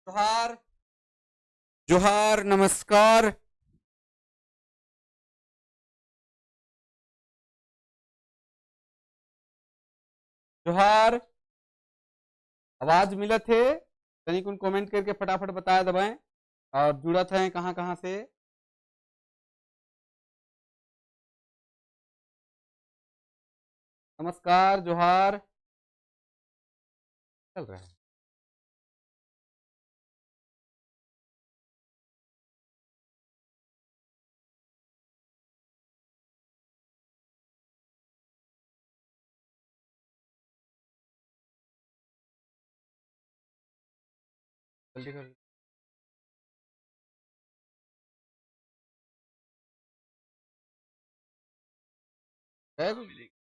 जोहार जोहार, नमस्कार। जोहार, आवाज मिलत है? तनिक कमेंट करके फटाफट बताया दबाएं और जुड़त हैं कहाँ कहाँ से। नमस्कार, जोहार। चल रहा है। जल्दी कर।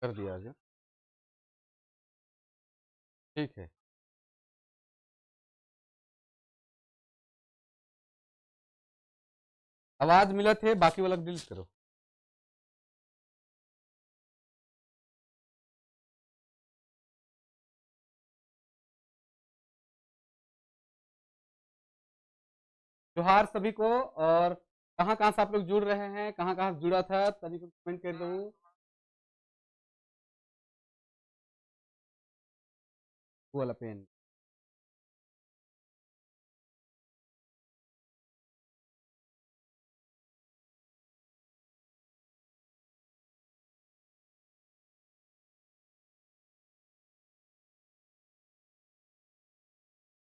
कर दिया आज, ठीक है। आवाज मिलत है, बाकी वाला डिलीट करो। जोहार सभी को। और कहाँ कहाँ से आप लोग जुड़ रहे हैं, कहाँ कहाँ से जुड़ा था, तभी कमेंट कर दो। वो वाला पेन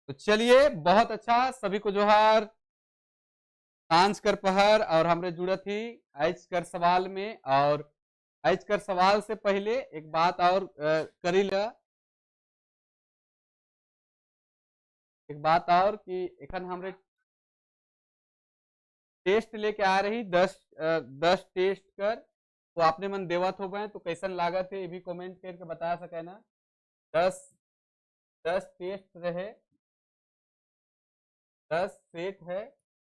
तो चलिए, बहुत अच्छा, सभी को जोहार। सांझ कर पहर और हमरे जुड़ा थी आज कर सवाल में। और आज कर सवाल से पहले एक बात और करी ला, एक बात और कि एखन हमरे टेस्ट लेके आ रही 10 टेस्ट कर, तो आपने मन देवत हो गए तो कैसन लागत है ये भी कमेंट करके बता सके ना। 10 टेस्ट रहे, 10 सेट है,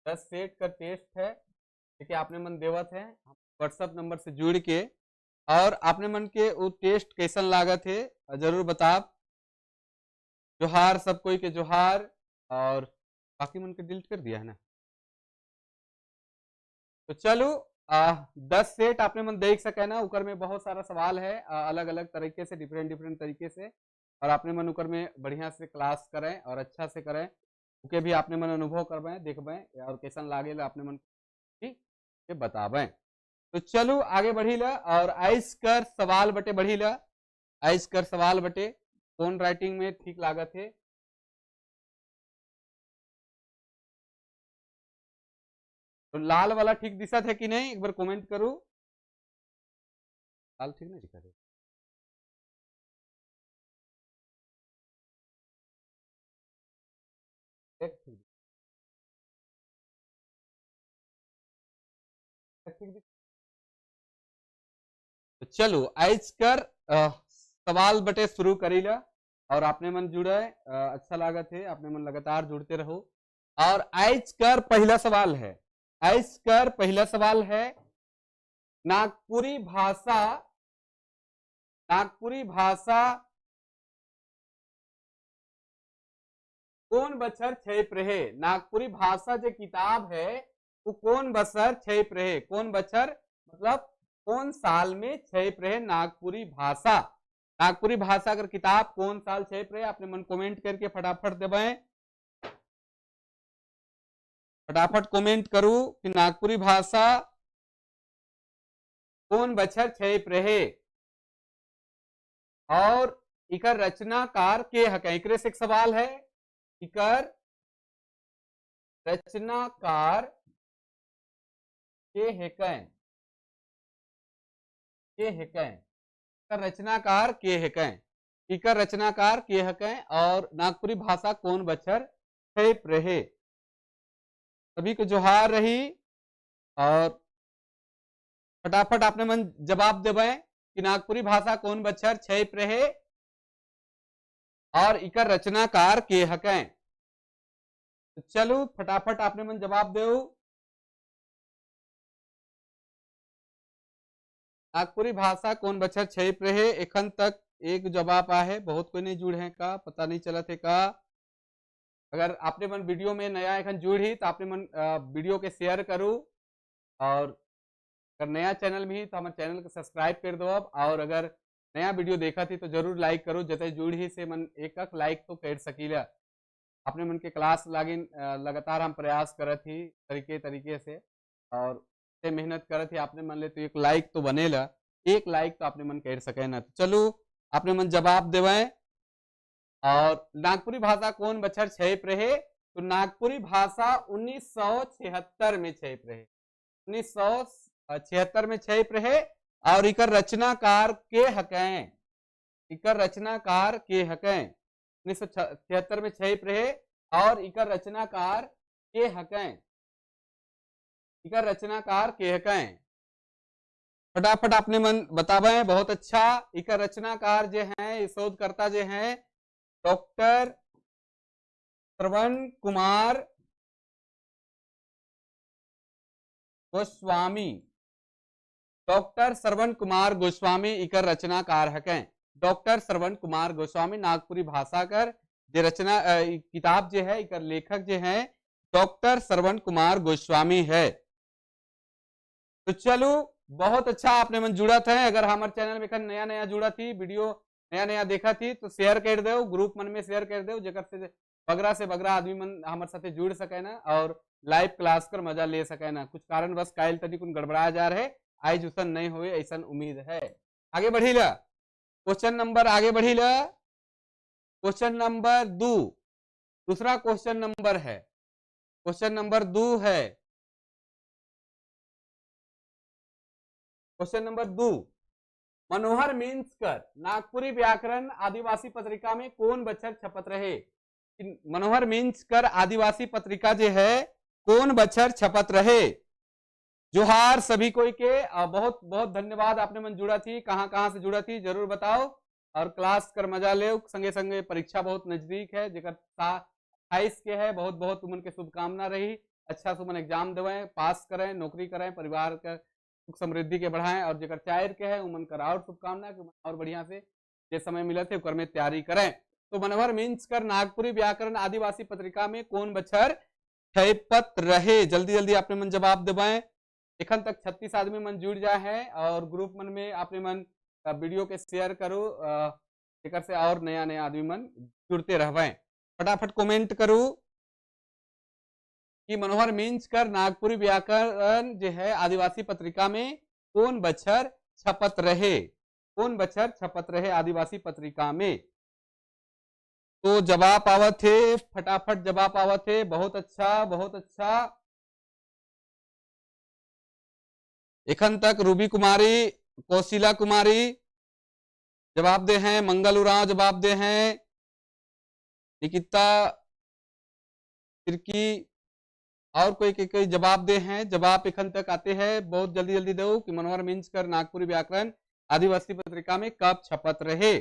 10 सेट का टेस्ट है। देखिए आपने मन देवत है व्हाट्सअप नंबर से जुड़ के, और आपने मन के वो टेस्ट कैसन लागत है जरूर बताब। जोहार सब कोई के जोहार। और बाकी मन के डिलीट कर दिया है ना, तो चलो 10 सेट आपने मन देख सके ना। उकर में बहुत सारा सवाल है अलग अलग तरीके से, डिफरेंट डिफरेंट तरीके से, और आपने मन उकर में बढ़िया से क्लास करें और अच्छा से करें, उके भी आपने मन अनुभव करवें, देखवें और कैसन लागे आपने मन के बतावें। तो चलो आगे बढ़ी ला और आइस कर सवाल बटे बढ़ी ला। आइस कर सवाल बटे कौन राइटिंग में ठीक लागत है? तो लाल वाला ठीक दिशा है कि नहीं, एक बार कमेंट करो। लाल ठीक नहीं दिखा है। तो चलो आज कर सवाल बटे शुरू करीला और आपने मन जुड़े अच्छा लागत है, आपने मन लगातार जुड़ते रहो। और आज कर पहला सवाल है, आज कर पहला सवाल है, नागपुरी भाषा, नागपुरी भाषा कौन बछर छप रहे? नागपुरी भाषा जो किताब है वो कौन बछर छप रहे? कौन बछर मतलब कौन साल में छप रहे नागपुरी भाषा? नागपुरी भाषा अगर किताब कौन साल छप रहे? आपने मन कमेंट करके फटाफट देवें, फटाफट कमेंट करूं कि नागपुरी भाषा कौन बछर छप रहे और इकर रचनाकार के हक। एकरे से एक सवाल है, इकर रचनाकार के हेकन, के हेकन, इकर रचनाकार के हेकन, इकर रचनाकार के हकन और नागपुरी भाषा कौन बछर छप रहे? सभी को जोहार रही और फटाफट आपने मन जवाब देवे कि नागपुरी भाषा कौन बछर छप रहे और इकर रचनाकार के हकें। तो चलो फटाफट आपने मन जवाब दो। नागपुरी भाषा कौन बछर छप रहे? एखन तक एक जवाब आ है, बहुत कोई नहीं जुड़े हैं का पता नहीं चला थे का। अगर आपने मन वीडियो में नया एखन जुड़ी तो आपने मन वीडियो के शेयर करूँ, और अगर नया चैनल में ही तो हमारे चैनल को सब्सक्राइब कर दो अब, और अगर नया वीडियो देखा थी तो जरूर लाइक करो, जते जुड़ ही से मन एक एक लाइक तो कर सकीला। अपने मन के क्लास लागिन लगातार हम प्रयास करत ही तरीके तरीके से और से मेहनत करत ही, आपने मन ले तो एक लाइक तो बनेला, एक लाइक तो आपने मन कर सके ना। तो चलो आपने मन जवाब देवें। और नागपुरी भाषा कौन बछर छेप रहे? तो नागपुरी भाषा 1976 में छेप रहे, 1976 में छेप रहे। और इकर रचनाकार के हकें, इकर रचनाकार के हकें 1976 में छेप रहे और इकर रचनाकार के हकें, इकर रचनाकार के हकें। फटाफट आपने मन बतावे। बहुत अच्छा, इकर रचनाकार जो हैं, शोधकर्ता जो हैं डॉक्टर श्रवण कुमार गोस्वामी, डॉक्टर श्रवण कुमार गोस्वामी इकर रचनाकार हकें। डॉक्टर श्रवण कुमार गोस्वामी नागपुरी भाषा कर जे रचना किताब जो है इकर लेखक जो हैं डॉक्टर श्रवण कुमार गोस्वामी है। तो चलो बहुत अच्छा आपने मन जुड़ा था। अगर हमारे चैनल में नया नया जुड़ा थी, वीडियो नया नया देखा थी तो शेयर कर दो, ग्रुप मन में शेयर कर दो, जेकर से बगरा आदमी मन हमारे साथे जुड़ सके ना और लाइव क्लास कर मजा ले सके ना। कुछ कारणवश कायल तरी कुछ गड़बड़ाया जा रहे, आज उसन नहीं हुए ऐसा उम्मीद है। आगे बढ़ी ला क्वेश्चन नंबर, आगे बढ़ी ला क्वेश्चन नंबर 2, दूसरा क्वेश्चन नंबर है, क्वेश्चन नंबर 2 है, क्वेश्चन नंबर 2। मनोहर मिंचकर नागपुरी व्याकरण आदिवासी पत्रिका में कौन बछर छपत रहे? मनोहर मिंचकर आदिवासी पत्रिका जो है कौन बछर छपत रहे? जोहार सभी कोई के बहुत बहुत धन्यवाद, आपने मन जुड़ा थी, कहाँ कहाँ से जुड़ा थी जरूर बताओ और क्लास कर मजा ले। संगे संगे परीक्षा बहुत नजदीक है, जेकर 28 के है, बहुत बहुत तुमन के शुभकामना रही, अच्छा सुमन एग्जाम देवें, पास करें, नौकरी करें, परिवार का सुख समृद्धि के बढ़ाएं। और जेकर 4 के है उमन कर और शुभकामना कि और बढ़िया से जे समय मिला थे उकर में तैयारी करें। तो मनोहर मिंचकर नागपुरी व्याकरण आदिवासी पत्रिका में कौन बछर छपत रहे? जल्दी जल्दी आपने मन जवाब देवें। एखन तक 36 आदमी मन जुड़ जाए हैं और ग्रुप मन में आपने मन वीडियो के शेयर करो, एकर से और नया नया आदमी मन जुड़ते रहवें। फटाफट कमेंट करो कि मनोहर मिंचकर नागपुरी व्याकरण जो है आदिवासी पत्रिका में कौन बछर छपत रहे, कौन बछर छपत रहे आदिवासी पत्रिका में? तो जवाब आवत थे, फटाफट जवाब आवत थे। बहुत अच्छा, बहुत अच्छा। एखन तक रूबी कुमारी, कौशिला कुमारी जवाब दे हैं, मंगल उरांव जवाब दे हैं, निकिता तिर्की और कोई कोई जवाब दे हैं। जवाब एखन तक आते हैं, बहुत जल्दी जल्दी दो कि मनोहर मिंचकर नागपुरी व्याकरण आदिवासी पत्रिका में कब छपत रहे?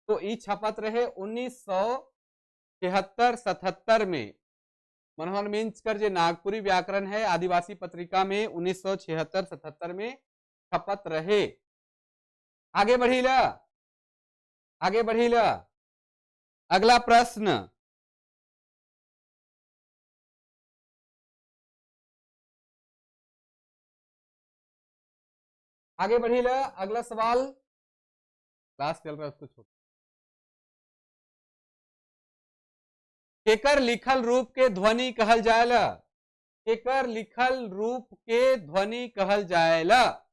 तो ई छपत रहे 1976-77 में। मनोहर मिंचकर जो नागपुरी व्याकरण है आदिवासी पत्रिका में 1976-77 में छपत रहे। आगे बढ़ी ला, आगे बढ़ी ला। अगला प्रश्न, आगे बढ़ी ला, अगला सवाल। क्लास चल रहा है उसको छोड़। केकर लिखल रूप के ध्वनि कहल जायला? केकर लिखल रूप के ध्वनि कहल जायला?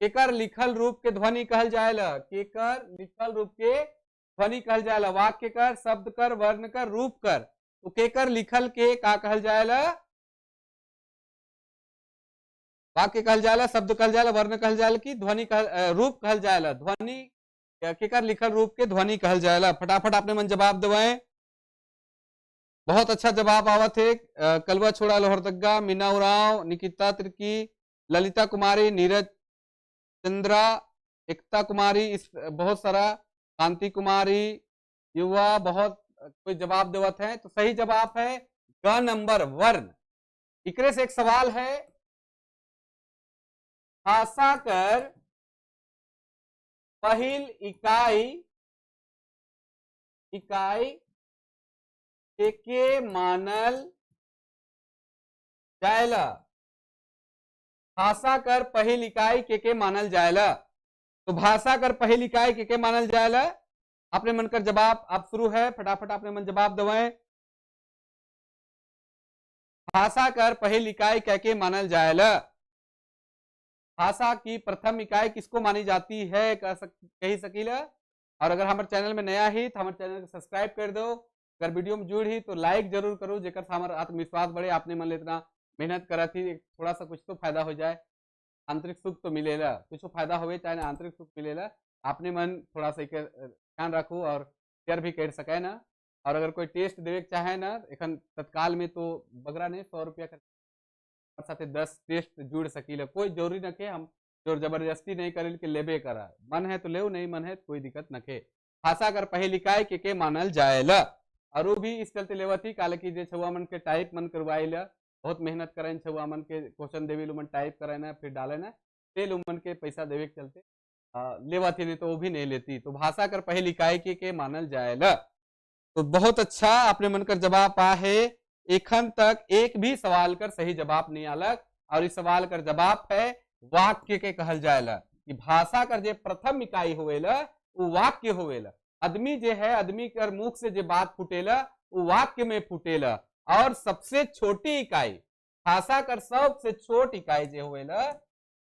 केकर लिखल रूप के ध्वनि कहल जायला? केकर लिखल रूप के ध्वनि कहल जायला? वाक्य कर, शब्द कर, वर्ण कर, रूप कर। तो केकर लिखल के का कहल जायला? वाक्य कहल जायला, शब्द कहल जायला, वर्ण कहल जायला की ध्वनि कहल, रूप कहल जायला? ध्वनि केकर लिखल रूप के ध्वनि कहल जायला? फटाफट आपने मन जवाब दवाएं। बहुत अच्छा जवाब आवत है। कलवा छोड़ा लोहरदगा, मीना उरांव, निकिता तिर्की, ललिता कुमारी, नीरज चंद्रा, एकता कुमारी, इस बहुत सारा, कांति कुमारी, युवा, बहुत कोई जवाब देवत है। तो सही जवाब है ग नंबर वर्ण। इकरे से एक सवाल है, भाषा कर पहिल इकाई इकाई के मानल जायला? भाषा कर पहिल इकाई के मानल जायला? तो भाषा कर पहिल इकाई के मानल जायला? अपने मन कर जवाब आप शुरू है, फटाफट अपने मन जवाब दवाएं। भाषा कर पहिल इकाई के मानल जायला? भाषा की प्रथम इकाई किसको मानी जाती है कही सकीला। और अगर हमारे चैनल में नया ही तो हमारे चैनल को सब्सक्राइब कर दो, अगर वीडियो में जुड़ ही तो लाइक जरूर करो, जेकर से हमारा आत्मविश्वास बढ़े। आपने मन इतना मेहनत करा थी, थोड़ा सा कुछ तो फायदा हो जाए, आंतरिक सुख तो मिलेला, कुछ फायदा होवे चाहे आंतरिक सुख मिलेला। आपने मन थोड़ा सा ध्यान रखो और शेयर भी कर सके ना। और अगर कोई टेस्ट देवे चाहे ना एखन तत्काल में तो बगरा नहीं 100 रुपया साथे 10 टेस्ट जुड़ सकीला, कोई जरूरी न के हम जोर जबरदस्ती नहीं करें कि लेबे करा, मन है तो ले, नहीं मन है तो कोई दिक्कत न के। भाषा कर पहिल इकाई के मानल जायला? और वो भी इस चलते लेवा थी काले की जे छुआ मन के टाइप मन करवाइला, बहुत मेहनत करें छुआ मन के क्वेश्चन देवी मन टाइप करे ना फिर डाले ना, तेल उमन के पैसा देवे के चलते लेवा थी, नहीं तो वो भी नहीं लेती। तो भाषा कर पहिल इकाई के मानल जायला? तो बहुत अच्छा आपने मन कर जवाब पा है। एखन तक एक भी सवाल कर सही जवाब नहीं आलक, और इस सवाल कर जवाब है वाक्य के कहल जायला कि भाषा कर जे प्रथम इकाई होवेला वो वाक्य होवेला। आदमी जे है, आदमी कर मुख से जे बात फुटेला वो वाक्य में फुटेला। और सबसे छोटी इकाई भाषा कर सबसे छोट इकाई जे होवेला,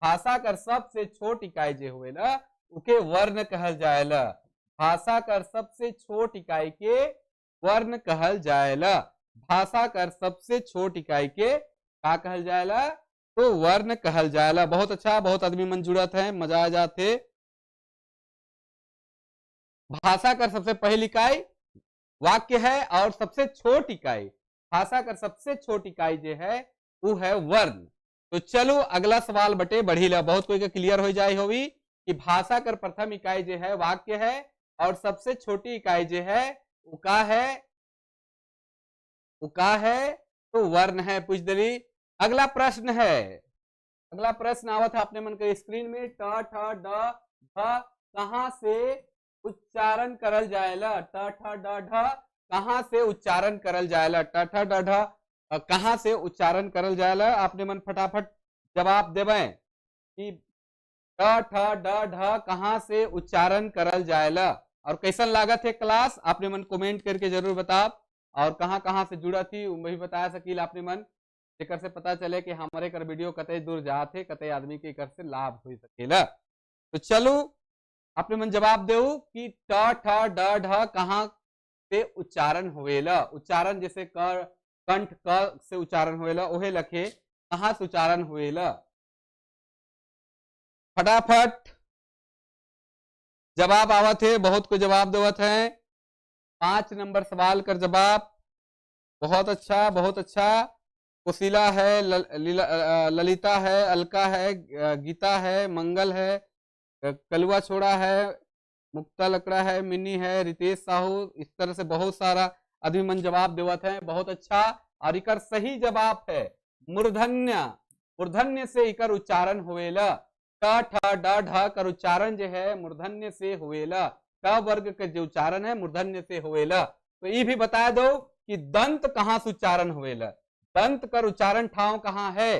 भाषा कर सबसे छोट इकाई जे होवेला उके वर्ण कहल जायला। भाषा कर सबसे छोट इकाई के वर्ण कहल जायला। भाषा कर सबसे छोट इकाई के का कहल जायला? तो वर्ण कहल जायला। बहुत अच्छा, बहुत आदमी मन जुड़त है, मजा आ जाते। भाषा कर सबसे पहली इकाई वाक्य है और सबसे छोट इकाई, भाषा कर सबसे छोट इकाई जो है वो है वर्ण। तो चलो अगला सवाल बटे बढ़ीला, बहुत कोई का क्लियर हो जाए होगी कि भाषा कर प्रथम इकाई जो है वाक्य है और सबसे छोटी इकाई जो है वो का है, वो का है? तो वर्ण है। पूछ दली। अगला प्रश्न है, अगला प्रश्न आवत है अपने मन के स्क्रीन में, ट ठ ड ढ कहाँ से उच्चारण करल जायला? ट ठ ड ढ कहाँ से उच्चारण करल जायला? ट ठ ड ढ कहाँ से उच्चारण करल जायला? आपने मन फटाफट जवाब देवे कि ट ठ ड ढ कहाँ से उच्चारण करल जायला। और कैसन लागत है क्लास आपने मन कमेंट करके जरूर बताओ, और कहाँ कहाँ से जुड़ा थी वही बता सकील आपने मन, जेकर से पता चले कि हमारे कर वीडियो कते दूर जाते, कते आदमी के कर से लाभ हो सकेला। तो चलो अपने मन जवाब देऊ कि ट ठ ड ढ कहाँ से उच्चारण होवेला। उच्चारण जैसे क कंठ क से उच्चारण होवेला, ओहे लखे कहाँ से उच्चारण होवेला। फटाफट जवाब आवत है, बहुत को जवाब देवत है। 5 नंबर सवाल कर जवाब, बहुत अच्छा बहुत अच्छा। कुशीला है, ललिता है, अलका है, गीता है, मंगल है, कलुआ छोड़ा है, मुक्ता लकड़ा है, मिनी है, रितेश साहू, इस तरह से बहुत सारा आदमी मन जवाब देवत है। बहुत अच्छा। और इकर सही जवाब है मूर्धन्य। मूर्धन्य से इकर उच्चारण होवेला। ट ठ ड ढ कर उच्चारण जो है मूर्धन्य से होवेला। ट वर्ग के जो उच्चारण है मूर्धन्य से होवेला। तो ये भी बता दो कि दंत कहाँ से उच्चारण होवेला। दंत कर उच्चारण ठाव कहाँ है?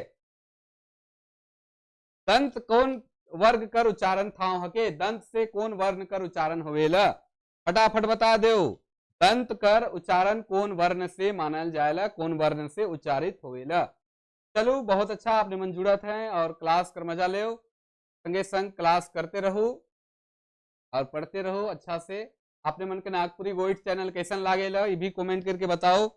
दंत कौन वर्ग कर उच्चारण ठाव हके? दंत से कौन वर्ण कर उच्चारण होवेला? फटाफट बता दो। दंत कर उच्चारण कौन वर्ण से मानल जाएला, कौन वर्ण से उच्चारित होवेला? चलो बहुत अच्छा, आपने मन जुड़त है और क्लास कर मजा ले, संगे संग क्लास करते रहो और पढ़ते रहो अच्छा से। आपने मन के नागपुरी गोइट चैनल कैसन लागेला ये भी कमेंट करके बताओ।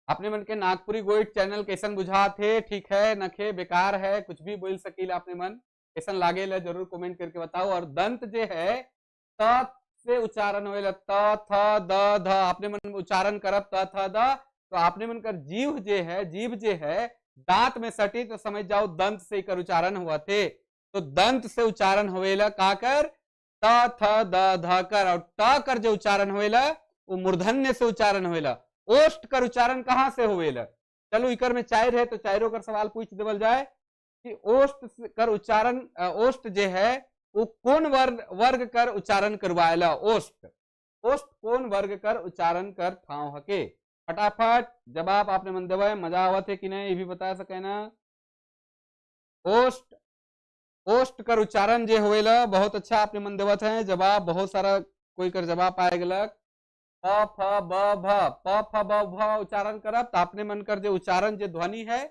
आपने मन के नागपुरी गोइट चैनल कैसन बुझा थे? ठीक है, नखे बेकार है, कुछ भी बोल सकीला आपने मन कैसन लागेला जरूर कमेंट करके बताओ। और दंत जे है त से उच्चारण होवेला, त थ the ध आपने मन उच्चारण करब त थ the, तो आपने मन कर जीभ जे है, जीभ जे है दांत में सटी तो समझ जाओ दंत से कर उच्चारण हुआ थे। तो दंत से उच्चारण होवेला का कर? त थ the ध कर। और ट कर जो उच्चारण होवेला वो मूर्धन्य से उच्चारण होवेला। ओष्ठ कर उच्चारण कहाँ से होवेला? चलो इकर में चार है तो चारों कर सवाल पूछ देवल जाए कि ओष्ठ कर उच्चारण, ओष्ठ जे है वो कौन वर्ग कर उच्चारण करवाएला? ओष्ठ, ओष्ठ कौन वर्ग कर उच्चारण कर ठाव हके? फटाफट जवाब आपने मन देवे, मजा आवत है कि नहीं ये भी बता सके ना। ओष्ठ, ओष्ठ कर उच्चारण जे होवेला, बहुत अच्छा आपने मन देवत है जवाब, बहुत सारा कोई कर जवाब आए गलक। प फ ब भ, प फ ब भ उच्चारण करब तो आपने मन कर जो उच्चारण जो ध्वनि है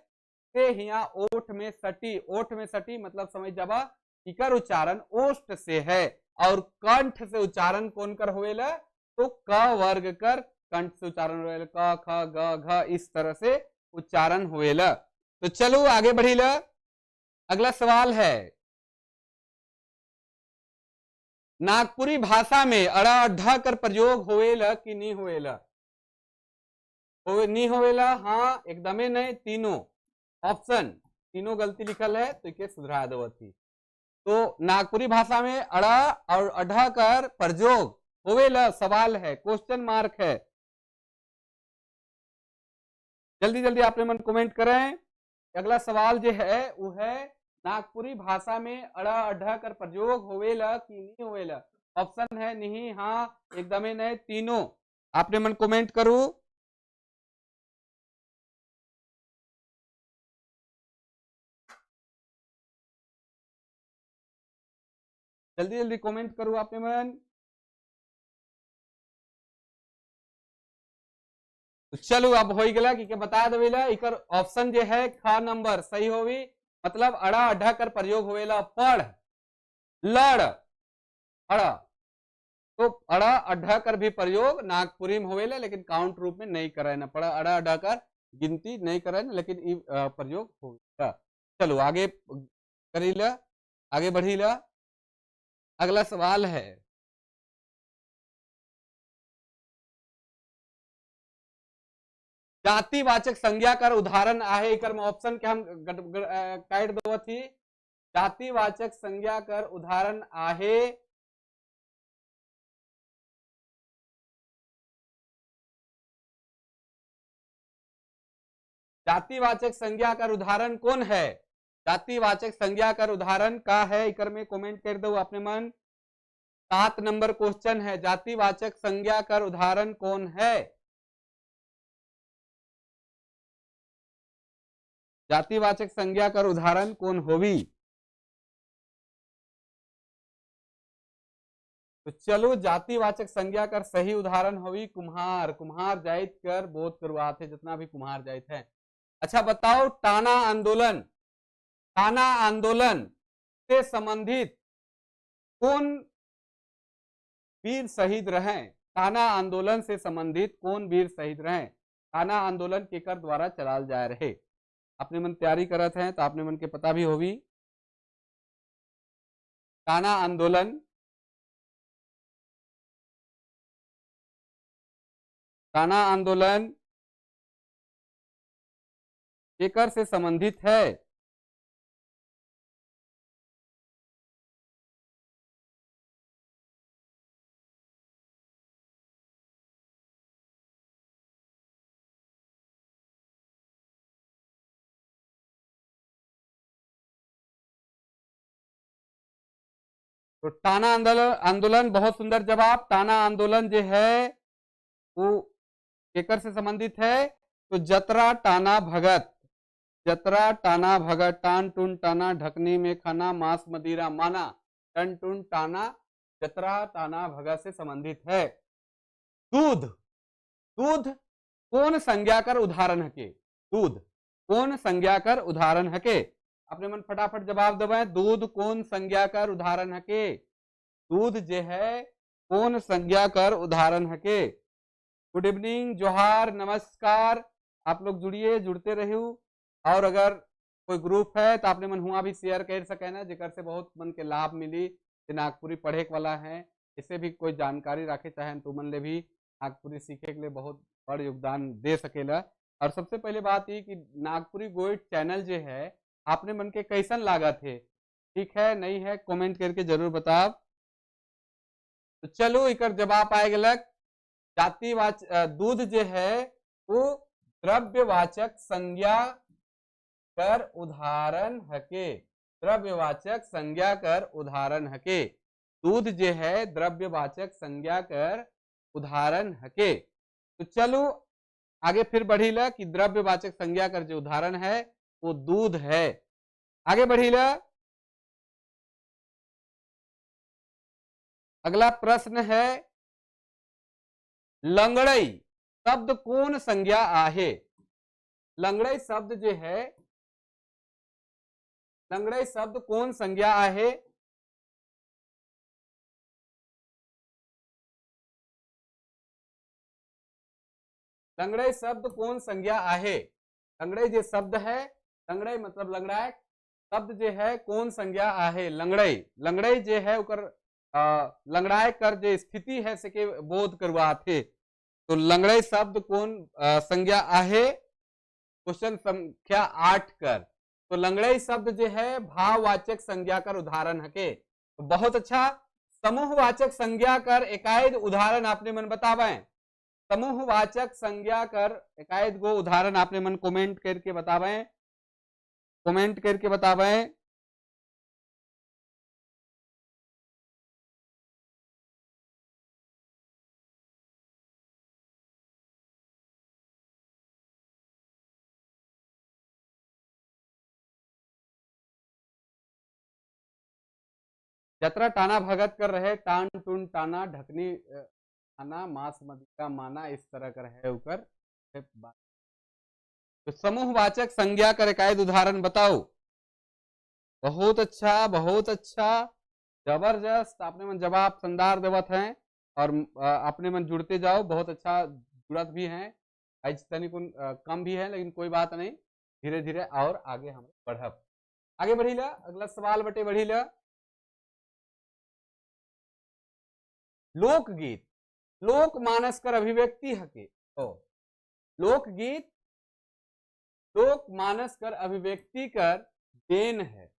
ते हिया ओठ में सटी, ओठ में सटी मतलब समझ जाबा इकर उच्चारण ओष्ठ से है। और कंठ से उच्चारण कौन कर होवेला? तो क वर्ग कर कंठ से उच्चारण होवेला, क ख ग घ इस तरह से उच्चारण होवेला। तो चलो आगे बढ़ीला, अगला सवाल है नागपुरी भाषा में अड़ा अड्ढा कर प्रयोग होवेला कि नहीं होवेला? होवे नहीं होवेला? हाँ एकदमे नहीं, तीनों ऑप्शन, तीनों गलती लिखल है तो इके सुधरा दो थी। तो नागपुरी भाषा में अड़ा और अढ़ा कर प्रयोग होवेला सवाल है, क्वेश्चन मार्क है। जल्दी जल्दी आपने मन कमेंट करें। अगला सवाल जो है वो है नागपुरी भाषा में अड़ा अढ़ा कर प्रयोग होवेला कि नहीं होवेला? ऑप्शन है नहीं, हाँ, एकदमे नहीं, तीनों। आपने मन कमेंट करू। जल्दी जल्दी कमेंट करो आपने मन। तो चलो अब हो गया कि बता देवेला, इकर ऑप्शन जो है ख नंबर सही होवी, मतलब अड़ा अढ़ा कर प्रयोग होवेला। पढ़ लड़ अड़ा, तो अड़ा अढ़ा कर भी प्रयोग नागपुरी में होवेला, लेकिन काउंट रूप में नहीं करे ना, पढ़ अड़ा अढ़ा कर गिनती नहीं करे ना, लेकिन प्रयोग होवेला। चलो आगे करीला, आगे बढ़ीला। अगला सवाल है जातिवाचक संज्ञा कर उदाहरण आहे। एकर में ऑप्शन के हम काट दो थी। जातिवाचक संज्ञा कर उदाहरण आहे जातिवाचक संज्ञा कर उदाहरण कौन है? जातिवाचक संज्ञा कर उदाहरण का है? इकर में कमेंट कर दो अपने मन। 7 नंबर क्वेश्चन है, जातिवाचक संज्ञा कर उदाहरण कौन है? जातिवाचक संज्ञा कर उदाहरण कौन होवी? तो चलो जातिवाचक संज्ञा कर सही उदाहरण होवी कुम्हार। कुम्हार जाइत कर बोध करवाते, जितना भी कुम्हार जाइत है। अच्छा बताओ, टाना आंदोलन, टाना आंदोलन से संबंधित कौन वीर शहीद रहे? टाना आंदोलन से संबंधित कौन वीर शहीद रहे? टाना आंदोलन केकर द्वारा चलाल जा रहे? अपने मन तैयारी करत हैं तो आपने मन के पता भी होगी। टाना आंदोलन, टाना आंदोलन केकर से संबंधित है? तो टाना आंदोलन, आंदोलन बहुत सुंदर जवाब। टाना आंदोलन जो है वो केकर से संबंधित है? तो जतरा टाना भगत, जतरा टाना भगत, टान टून टाना, ढकनी में खाना, मांस मदिरा माना, टन टून टाना, जतरा टाना भगत से संबंधित है। दूध, दूध कौन संज्ञा कर उदाहरण हके? दूध कौन संज्ञा कर उदाहरण हके? अपने मन फटाफट जवाब दबाएं। दूध कौन संज्ञा कर उदाहरण हके? दूध जो है कौन संज्ञा कर उदाहरण हके? गुड इवनिंग, जोहार, नमस्कार। आप लोग जुड़िए, जुड़ते रहो। और अगर कोई ग्रुप है तो आपने मन हुआ भी शेयर कर सके ना, जेकर से बहुत मन के लाभ मिली। नागपुरी पढ़े वाला है, इसे भी कोई जानकारी रखे चाहे तो मन ले भी नागपुरी सीखे के लिए बहुत बड़ योगदान दे सकेला। और सबसे पहले बात ये कि नागपुरी गोइड चैनल जो है आपने मन के कैसन लागत है, ठीक है नहीं है, कमेंट करके जरूर बताओ। तो चलो एक जवाब आए गलक। जातिवाचक दूध जो है वो द्रव्यवाचक संज्ञा कर उदाहरण हके। द्रव्यवाचक संज्ञा कर उदाहरण हके। दूध जे है द्रव्यवाचक संज्ञा कर उदाहरण हके। तो चलो आगे फिर बढ़ीला कि द्रव्यवाचक संज्ञा कर जो उदाहरण है वो दूध है। आगे बढ़ीला, अगला प्रश्न है लंगड़ई शब्द कौन संज्ञा आहे? लंगड़ई शब्द जो है, लंगड़ई शब्द कौन संज्ञा आहे? लंगड़ई शब्द कौन संज्ञा आहे? लंगड़ई जो शब्द है, लंगड़ई मतलब लंगड़ाए शब्द जो है कौन संज्ञा आहे? लंगड़ई, लंगड़ई जो है उकर लंगड़ाए कर जो स्थिति है से के बोध करवाथे। तो लंगड़ई शब्द कौन संज्ञा आहे? क्वेश्चन संख्या 8 कर। तो लंगड़ई शब्द जो है भाववाचक संज्ञा कर उदाहरण हके। तो बहुत अच्छा, समूहवाचक संज्ञा कर एकाएक उदाहरण आपने मन बतावे। समूहवाचक संज्ञा कर एकाएक गो उदाहरण आपने मन कमेंट करके बतावे, कमेंट करके बतावे। जतरा टाना भगत कर रहे, टान टून टाना ढकनी आना मांस मदिका माना, इस तरह कर है उकर। तो समूहवाचक संज्ञा कर एकाएक उदाहरण बताओ। बहुत अच्छा, बहुत अच्छा, जबरदस्त, आपने मन जवाब शानदार देवत हैं और अपने मन जुड़ते जाओ, बहुत अच्छा जुड़त भी हैं। आज तनिक कम भी है लेकिन कोई बात नहीं, धीरे धीरे और आगे हम बढ़ब। आगे बढ़ीला, अगला सवाल बटे बढ़ीला। लोकगीत लोक मानस कर अभिव्यक्ति हके। ओ लोकगीत लोक मानस कर अभिव्यक्ति कर then है।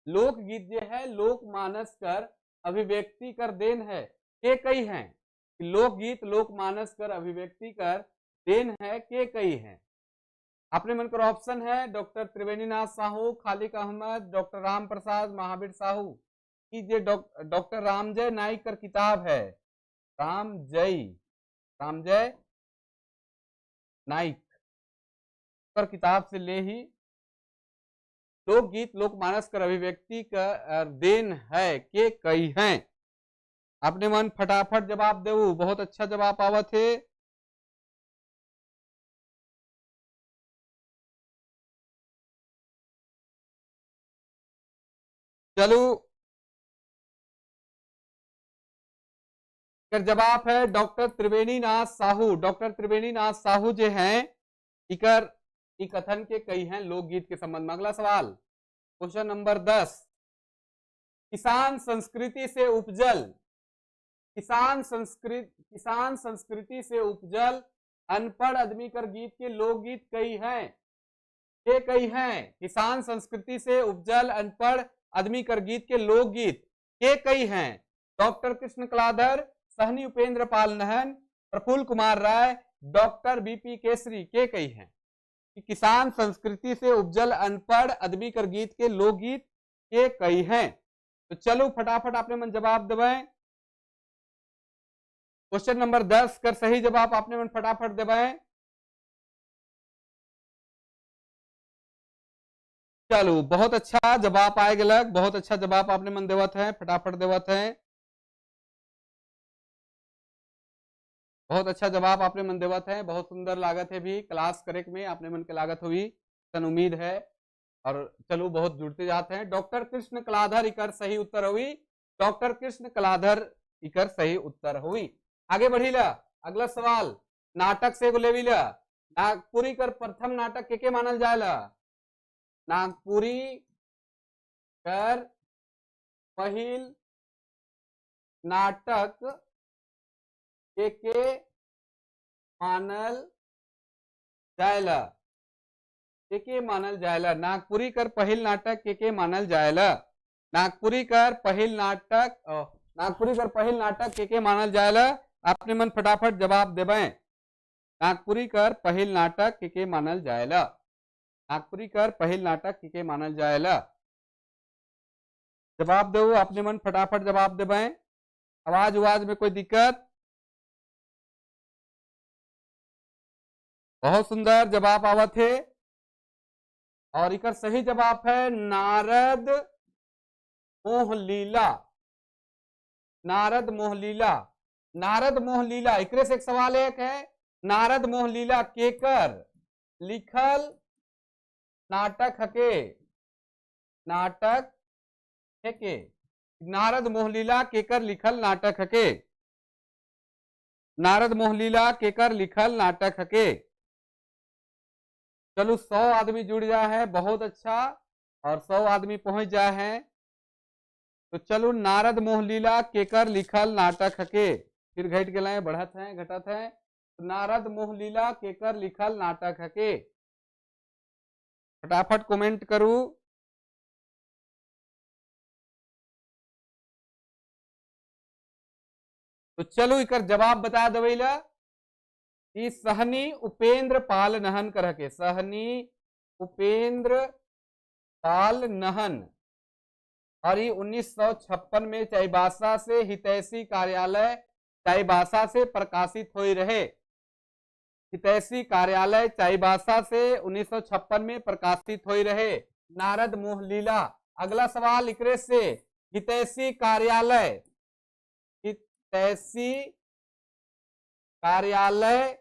लोकगीत जो है लोक मानस कर अभिव्यक्ति कर then है। के कई हैं लोकगीत लोक मानस कर अभिव्यक्ति कर then है, के कई हैं? अपने मन कर ऑप्शन है डॉक्टर त्रिवेणीनाथ साहू, खालिक अहमद, डॉक्टर राम प्रसाद, महावीर साहू। की जे डॉक्टर रामजय नाइक कर किताब है, रामजय, रामजय नाइक पर किताब से ले ही लोकगीत लोकमानस कर अभिव्यक्ति का then है, के कई हैं? अपने मन फटाफट जवाब देऊ, बहुत अच्छा जवाब आवत है। चलो जवाब है डॉक्टर त्रिवेणीनाथ साहू। डॉक्टर त्रिवेणीनाथ साहू जो हैं इकर कथन के कई हैं लोकगीत के संबंध में। अगला सवाल क्वेश्चन नंबर 10, किसान संस्कृति से उपजल, किसान संस्कृति से उपजल अनपढ़ आदमी कर गीत के लोकगीत कई हैं, के कई हैं? किसान संस्कृति से उपजल अनपढ़ आदमी कर गीत के लोकगीत के कई हैं? डॉक्टर कृष्ण कलाधर, सहनी उपेंद्र पाल नहन, प्रफुल्ल कुमार राय, डॉक्टर बीपी केसरी, के कई हैं? कि किसान संस्कृति से उपजल अनपढ़ आदमी कर गीत के लोकगीत के कई हैं। तो चलो फटाफट आपने मन जवाब देवे। क्वेश्चन नंबर 10 कर सही जवाब आपने मन फटाफट देवे। चलो बहुत अच्छा जवाब आए गलक, बहुत अच्छा जवाब आपने मन देवत है, फटाफट देवत है, बहुत अच्छा जवाब आपने मन देवत है, बहुत सुंदर लागत है भी क्लास करेक्ट में आपने मन के लागत हुई सन उम्मीद है। और चलो बहुत जुड़ते जाते हैं। डॉक्टर कृष्ण कलाधर इकर सही उत्तर हुई, डॉक्टर कृष्ण कलाधर इकर सही उत्तर हुई। आगे बढ़ीला, अगला सवाल नाटक से लेवीला। नागपुरी कर प्रथम नाटक के मानल जायला? नागपुरी कर पहिल नाटक के मानल जायला, के मानल जायला? नागपुरी कर पहिल नाटक के मानल जायला? नागपुरी कर पहिल नाटक, नागपुरी कर पहिल नाटक के मानल जायला? अपने मन फटाफट जवाब देवे। नागपुरी कर पहिल नाटक के मानल जायला? नागपुरी कर पहिल नाटक के मानल जायला? जवाब दो अपने मन, फटाफट जवाब देवें। आवाज उवाज में कोई दिक्कत? बहुत सुंदर जवाब आवत है और इकर सही जवाब है नारद मोहलीला। नारद मोहलीला, नारद मोहलीला, एकरे से एक सवाल एक है, नारद मोहलीला केकर लिखल नाटक हके? नाटक हके। नारद मोहलीला केकर लिखल नाटक हके? नारद मोहलीला केकर लिखल नाटक हके? चलो 100 आदमी जुड़ जाए है, बहुत अच्छा, और 100 आदमी पहुंच जाए हैं। तो चलो नारद मोहलीला केकर लिखल नाटक हके, फिर घट गए, बढ़त है घटत है। तो नारद मोहलीला केकर लिखल नाटक हके, फटाफट कमेंट करू। तो चलो इकर जवाब बता देवैला कि सहनी उपेंद्र पाल नहन कर के, सहनी उपेंद्र पाल नहन, और ये 1956 में चाईबासा से हितैषी कार्यालय चाईबासा से प्रकाशित हो रहे। हितैषी कार्यालय चाईबासा से 1956 में प्रकाशित हो रहे नारद मोहलीला। अगला सवाल इकरे से, हितैषी कार्यालय, हितैषी कार्यालय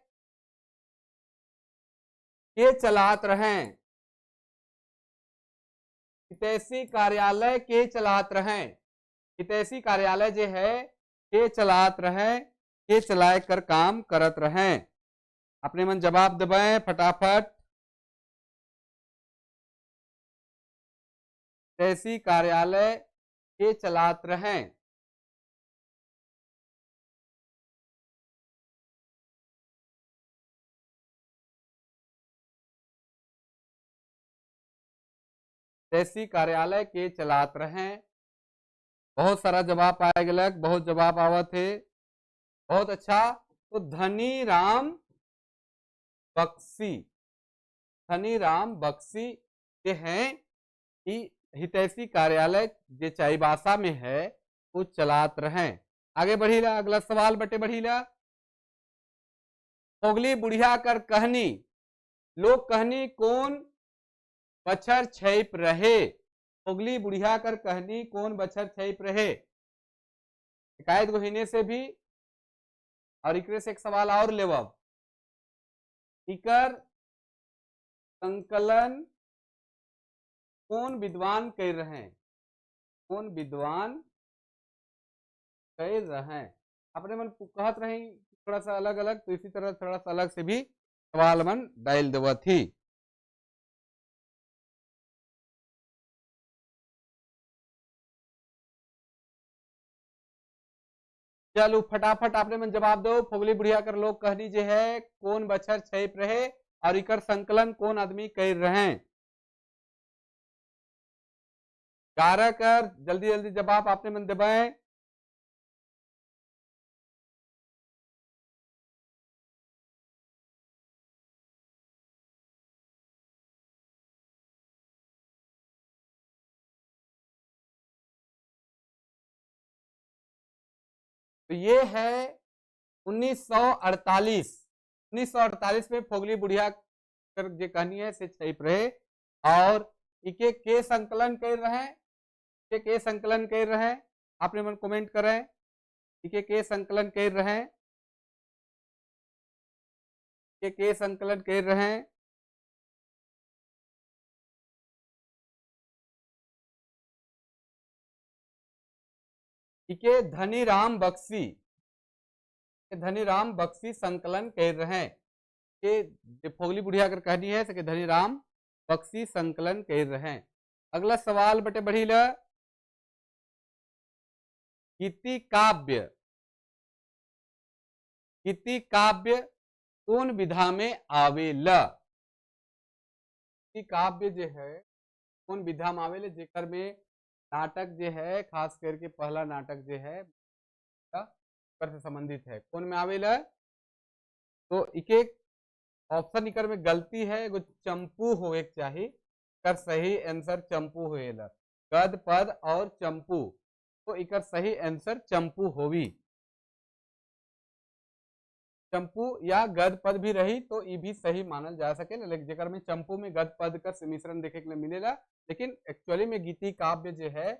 के चलात रहें, हितैषी कार्यालय के चलात रहें, हितैषी कार्यालय जो है के चलात रहें, के चलाए कर काम करत रहें। अपने मन जवाब दबाएं फटाफट। हितैषी कार्यालय के चलात रहें। हितैषी कार्यालय के चलात रहें। बहुत सारा जवाब आए गलक, बहुत जवाब आवत है, बहुत अच्छा। तो धनी राम बक्सी, धनी राम बक्सी के हैं कि हितैषी कार्यालय जो चाईबासा में है वो चलात रहें। आगे बढ़ीला, अगला सवाल बटे बढ़ीला। फोगली बुढ़िया कर कहनी, लोक कहनी कौन बछर छैप रहे? फोगली बुढ़िया कर कहनी कौन बछर छैप रहे? शिकायत गोहिने से भी, और इकरे से एक सवाल और लेवब। इकर संकलन कौन विद्वान कर रहे हैं? कौन विद्वान कर रहे हैं? अपने मन कहत रहे थोड़ा सा अलग अलग, तो इसी तरह थोड़ा सा अलग से भी सवाल मन डाल देव थी। चलो फटाफट आपने मन जवाब दो। फोगली बुढ़िया कर लोग कहनी जे है कौन बछर छैप रहे और इकर संकलन कौन आदमी कर रहे हैं? 11 कर जल्दी जल्दी जवाब आपने मन दबाए। तो ये है 1948, 1948 में फोगली बुढ़िया कर जो कहानी है से छप रहे और इके के संकलन कर रहे हैं, के संकलन कर रहे हैं। आपने मन कमेंट करें इके के संकलन कर रहे हैं, के संकलन कर रहे हैं। इके धनीराम बक्सी, धनीराम बक्सी संकलन कर रहे हैं। के फोगली बुढ़िया अगर कहनी है तो धनीराम बक्सी संकलन कर रहे हैं। अगला सवाल बटे बढ़ी ल, गीति काव्य, गीति काव्य कौन विधा में आवेला? गीति काव्य जो है कौन विधा में आवेला? जेकर में नाटक जो है, खास करके पहला नाटक जो है पर से संबंधित है, कौन में आवेला? तो इके ऑप्शन इकर में गलती है, एगो चंपू हो एक चाहिए, कर सही आंसर चंपू होएला। गद पद और चंपू। तो इकर सही आंसर चंपू होवी। चंपू या गद पद भी रही तो ये भी सही मानल जा सके, लेकिन जेकर में चंपू में गद पद का मिश्रण देखे के लिए मिलेला, लेकिन एक्चुअली में गीति काव्य जो है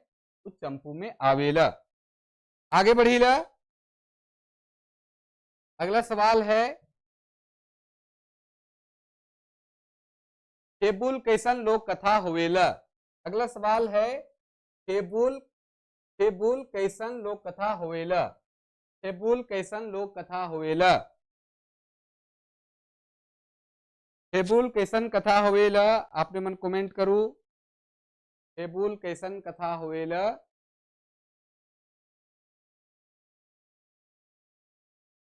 वो चंपू में आवेला। आगे बढ़ीला, अगला सवाल है टेबुल कैसन लोक कथा होवेला। अगला सवाल है टेबुल, टेबुल कैसन लोक कथा होवेला। टेबुल कैसन लोक कथा होवेला। टेबुल कैसन कथा होवेला, आपने मन कमेंट करू। टेबुल कैसन कथा होवेला।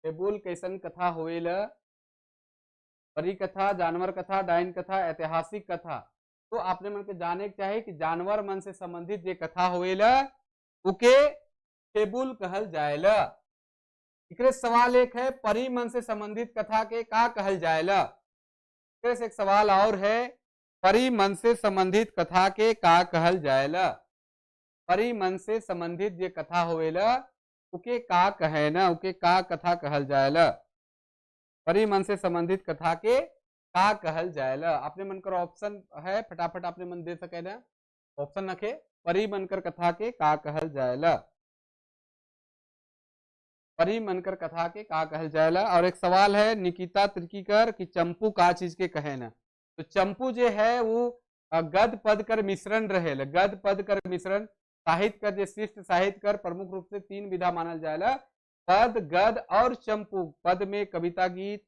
टेबुल कैसन कथा होवेला। परी कथा, जानवर कथा, डायन कथा, ऐतिहासिक कथा। तो आपने मन के जाने के चाहे कि जानवर मन से संबंधित जे कथा होवेला उके टेबुल कहल जाएला। एकरे सवाल एक है परी मन से संबंधित कथा के का कहल जाएला। एकरे से एक सवाल और है परी मन से संबंधित कथा के का कहल जाएला। परी मन से संबंधित जे कथा होवेला उके का कहे ना, उके का कथा कहल जाएला। परी मन से संबंधित कथा के का कहल जाएला। आपने मन कर ऑप्शन है, फटाफट आपने मन दे सके ना, ऑप्शन रखे परी मन कर कथा के का कहल जाएला। परी मन कर कथा के का कहल जाएला। और एक सवाल है निकिता तिर्कीकर कि चंपू का चीज के कहे ना। तो चंपू जो है वो गद पद कर मिश्रण रहेला। गद पद कर मिश्रण साहित्य कर जे शिष्ट साहित्य कर प्रमुख रूप से तीन विधा मानल जाएला, पद, गद और चंपू। पद में कविता गीत,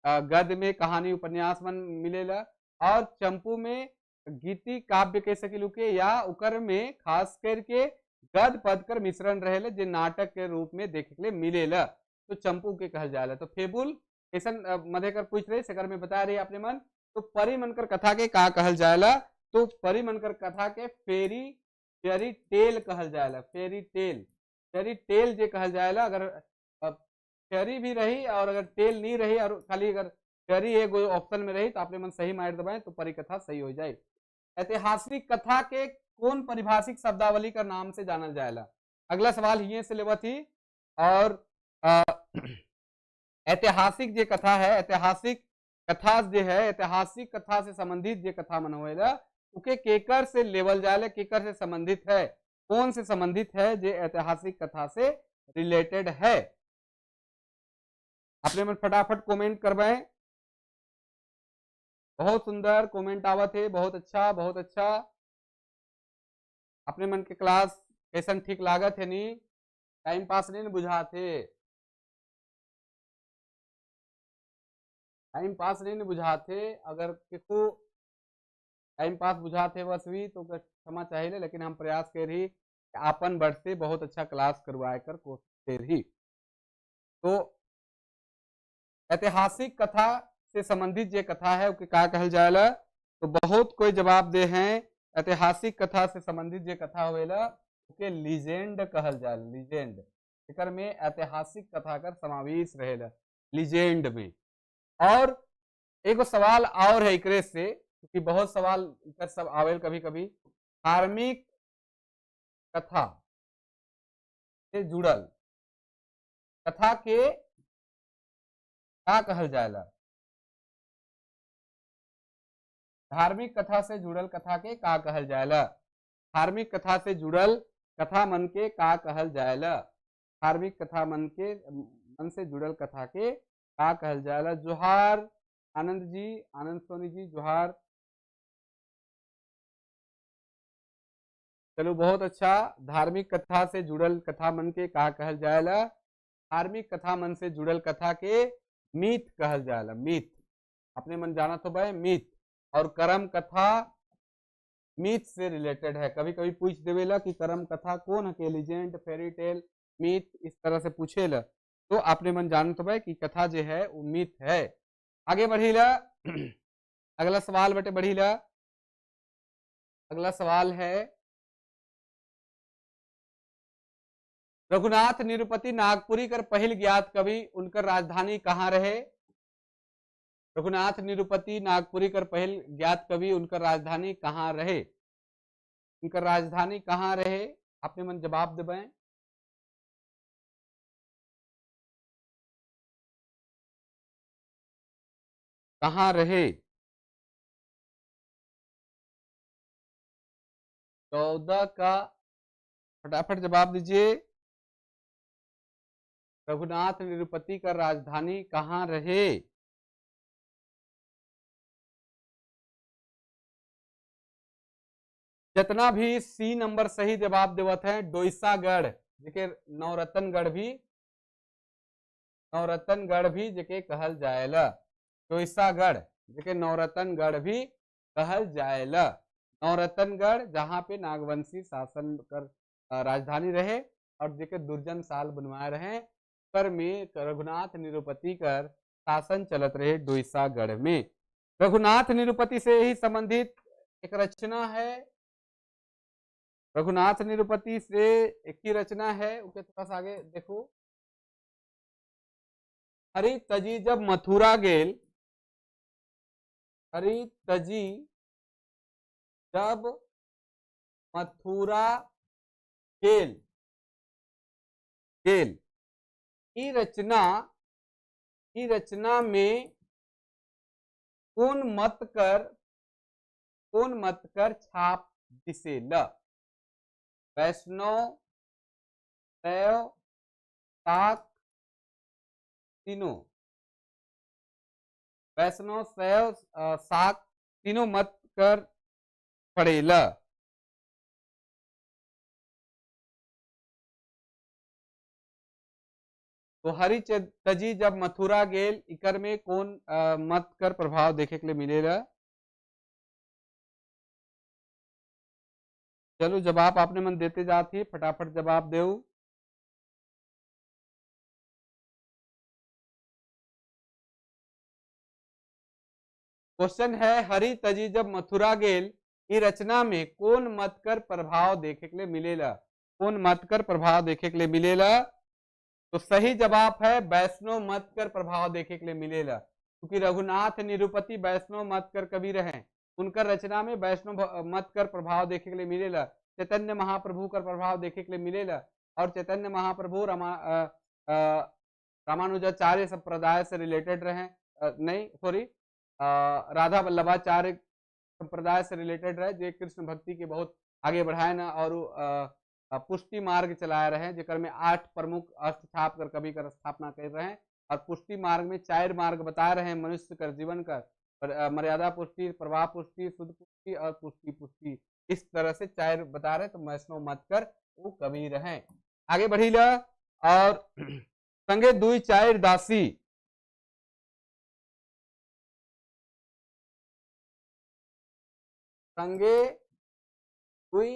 गद में कहानी उपन्यास मन मिलेला, और चंपू में गीति काव्य कह सकिलु के या उकर में खास करके गद पद कर मिश्रण रहेला जे नाटक के रूप में देखे के लिए मिलेला, तो चंपू के कहल जाला। तो फेबुल ऐसा मधेकर पूछ रहे सेकर में बता रही अपने मन। तो परी मनकर कथा के का कहल जाएला। तो परी मनकर कथा के फेरी फेरी टेल कहल जाएला। फेरी टेल, फेरी टेल जे कहल जाएला। अगर फेरी भी रही और अगर टेल नहीं रही और खाली अगर फेरी एक ऑप्शन में रही तो आपने मन सही मार दबाए तो परी कथा सही हो जाए। ऐतिहासिक कथा के कौन पारिभाषिक शब्दावली का नाम से जानल जाएला। अगला सवाल ये से लेवा थी। और ऐतिहासिक जे कथा है, ऐतिहासिक कथा जे है, ऐतिहासिक कथा से संबंधित जे कथा मन होएला उके केकर से लेवल जाएला, केकर से संबंधित है, कौन से संबंधित है जे ऐतिहासिक कथा से रिलेटेड है। अपने मन फटाफट कमेंट करवाए। बहुत सुंदर कमेंट आवत है, बहुत अच्छा बहुत अच्छा। अपने मन के क्लास कैसन ठीक लागत है नी, टाइम पास नहीं बुझाते, टाइम पास नहीं बुझाते। अगर किसको टाइम पास बुझाते बस भी तो क्षमा चाहिए, लेकिन हम प्रयास कर रही आपन बढ़ से बहुत अच्छा क्लास करवाए कर कोशिश रही। तो ऐतिहासिक कथा से संबंधित जे कथा है उके का कहल जाएला। तो बहुत कोई जवाब दे हैं ऐतिहासिक कथा से संबंधित जे कथा होवेला उके लीजेंड कहल जाएला। लीजेंड एकर में ऐतिहासिक कथा कर समावेश रहेला लीजेंड में। और एगो सवाल और है एकरे से, क्योंकि बहुत सवाल इकर सब आवेल कभी कभी, धार्मिक कथा से जुड़ल कथा के का कहल जाएला। धार्मिक कथा से जुड़ल कथा के का कहल जाएला। धार्मिक कथा से जुड़ल कथा मन के का कहल जाएला। धार्मिक कथा मन के मन से जुड़ल कथा के का कहल जाएला। जोहार आनंद जी, आनंद सोनी जी जोहार। चलो बहुत अच्छा। धार्मिक कथा से जुड़ल कथा मन के का कहल जाएला। धार्मिक कथा मन से जुड़ल कथा के मीथ कहल जाला। मीथ अपने मन जाना तो भाई मीथ। और करम कथा मीथ से रिलेटेड है। कभी कभी पूछ देवेला कि करम कथा कौन है के, लीजेंड, फेरी टेल, मीथ, इस तरह से पूछेला। तो आपने मन जान तो भाई कि कथा जो है वो मीथ है। आगे बढ़ीला, अगला सवाल बटे बढ़ीला। अगला सवाल है रघुनाथ निरुपति नागपुरी कर पहिल ज्ञात कवि उनकर राजधानी कहाँ रहे। रघुनाथ निरुपति नागपुरी कर पहिल ज्ञात कवि उनकर राजधानी कहाँ रहे। इनकर राजधानी कहाँ रहे? आपने मन जवाब देवे। कहाँ रहे? 14 का फटाफट जवाब दीजिए। रघुनाथ निरुपति का राजधानी कहाँ रहे? जितना भी सी नंबर सही जवाब देवत है डोइसागढ़, जेके नवरत्नगढ़ भी, नवरत्नगढ़ भी जेके कहल जाएला। डोइसागढ़ जेके नवरत्नगढ़ भी कहल जाएला। नवरत्नगढ़ जहाँ पे नागवंशी शासन कर राजधानी रहे और जेके दुर्जन साल बनवाए रहे, कर में रघुनाथ निरुपति कर शासन चलत रहे डोइसागढ़ में। रघुनाथ निरुपति से ही संबंधित एक रचना है, रघुनाथ निरुपति से एक ही रचना है, उनके थोड़ा सा आगे देखो। हरि तजी जब मथुरा गेल, हरि तजी जब मथुरा गेल गेल, ई रचना में कौन मत कर छाप दिसेला? वैष्णव, शैव, शाक्त, तीनों। वैष्णव, शैव, शाक्त तीनों मत कर पड़ेला। तो हरि तजी जब मथुरा गेल इकर में कौन मत कर प्रभाव देखे के लिए मिलेगा? चलो जवाब आपने मन देते जाती, फटाफट जवाब देऊ। क्वेश्चन है हरि तजी जब मथुरा गेल ई रचना में कौन मत कर प्रभाव देखे के लिए मिलेला? कौन मत कर प्रभाव देखे के लिए मिलेला? तो सही जवाब है वैष्णव मत कर प्रभाव देखे के लिए मिलेला, क्योंकि रघुनाथ निरुपति वैष्णव मत कर कवि रहे, उनकर रचना में वैष्णव मत कर प्रभाव देखे के लिए मिलेला। चैतन्य महाप्रभु कर प्रभाव देखे के लिए मिलेला, और चैतन्य महाप्रभु रामानुजाचार्य संप्रदाय से रिलेटेड रहे, नहीं सॉरी राधा वल्लभाचार्य संप्रदाय से रिलेटेड रहे, जो कृष्ण भक्ति के बहुत आगे बढ़ाए ना और पुष्टि मार्ग चलाए रहे, जेकर में 8 प्रमुख अष्ट छाप कर कवि कर स्थापना कर रहे हैं, और पुष्टि मार्ग में 4 मार्ग बता रहे हैं मनुष्य कर जीवन कर, मर्यादा पुष्टि, प्रवाह पुष्टि, शुद्ध पुष्टि और पुष्टि पुष्टि, इस तरह से 4 बता रहे। तो वैष्णव मत कर वो कवि रहे। आगे बढ़ी ल और संगे 2 4 दासी, संगे 2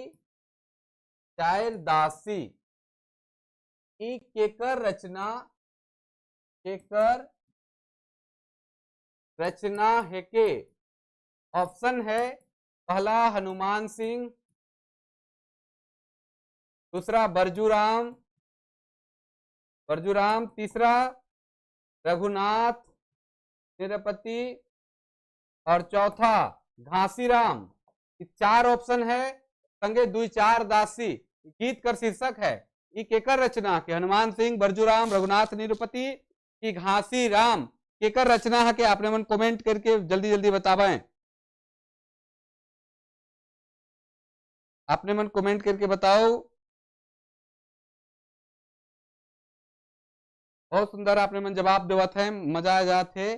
4 दासी ई केकर रचना, केकर रचना है के? ऑप्शन है पहला हनुमान सिंह, दूसरा बरजूराम, बरजूराम, तीसरा रघुनाथ निरपति और चौथा घासीराम। 4 ऑप्शन है। संगे 2 4 दासी गीत कर शीर्षक है, ये केकर रचना के? हनुमान सिंह, बरजूराम, रघुनाथ निरुपति की घासीराम, केकर रचना है के? आपने मन कमेंट करके जल्दी जल्दी बतावें, आपने मन कमेंट करके बताओ। बहुत सुंदर आपने मन जवाब देवत है, मजा आ जाते।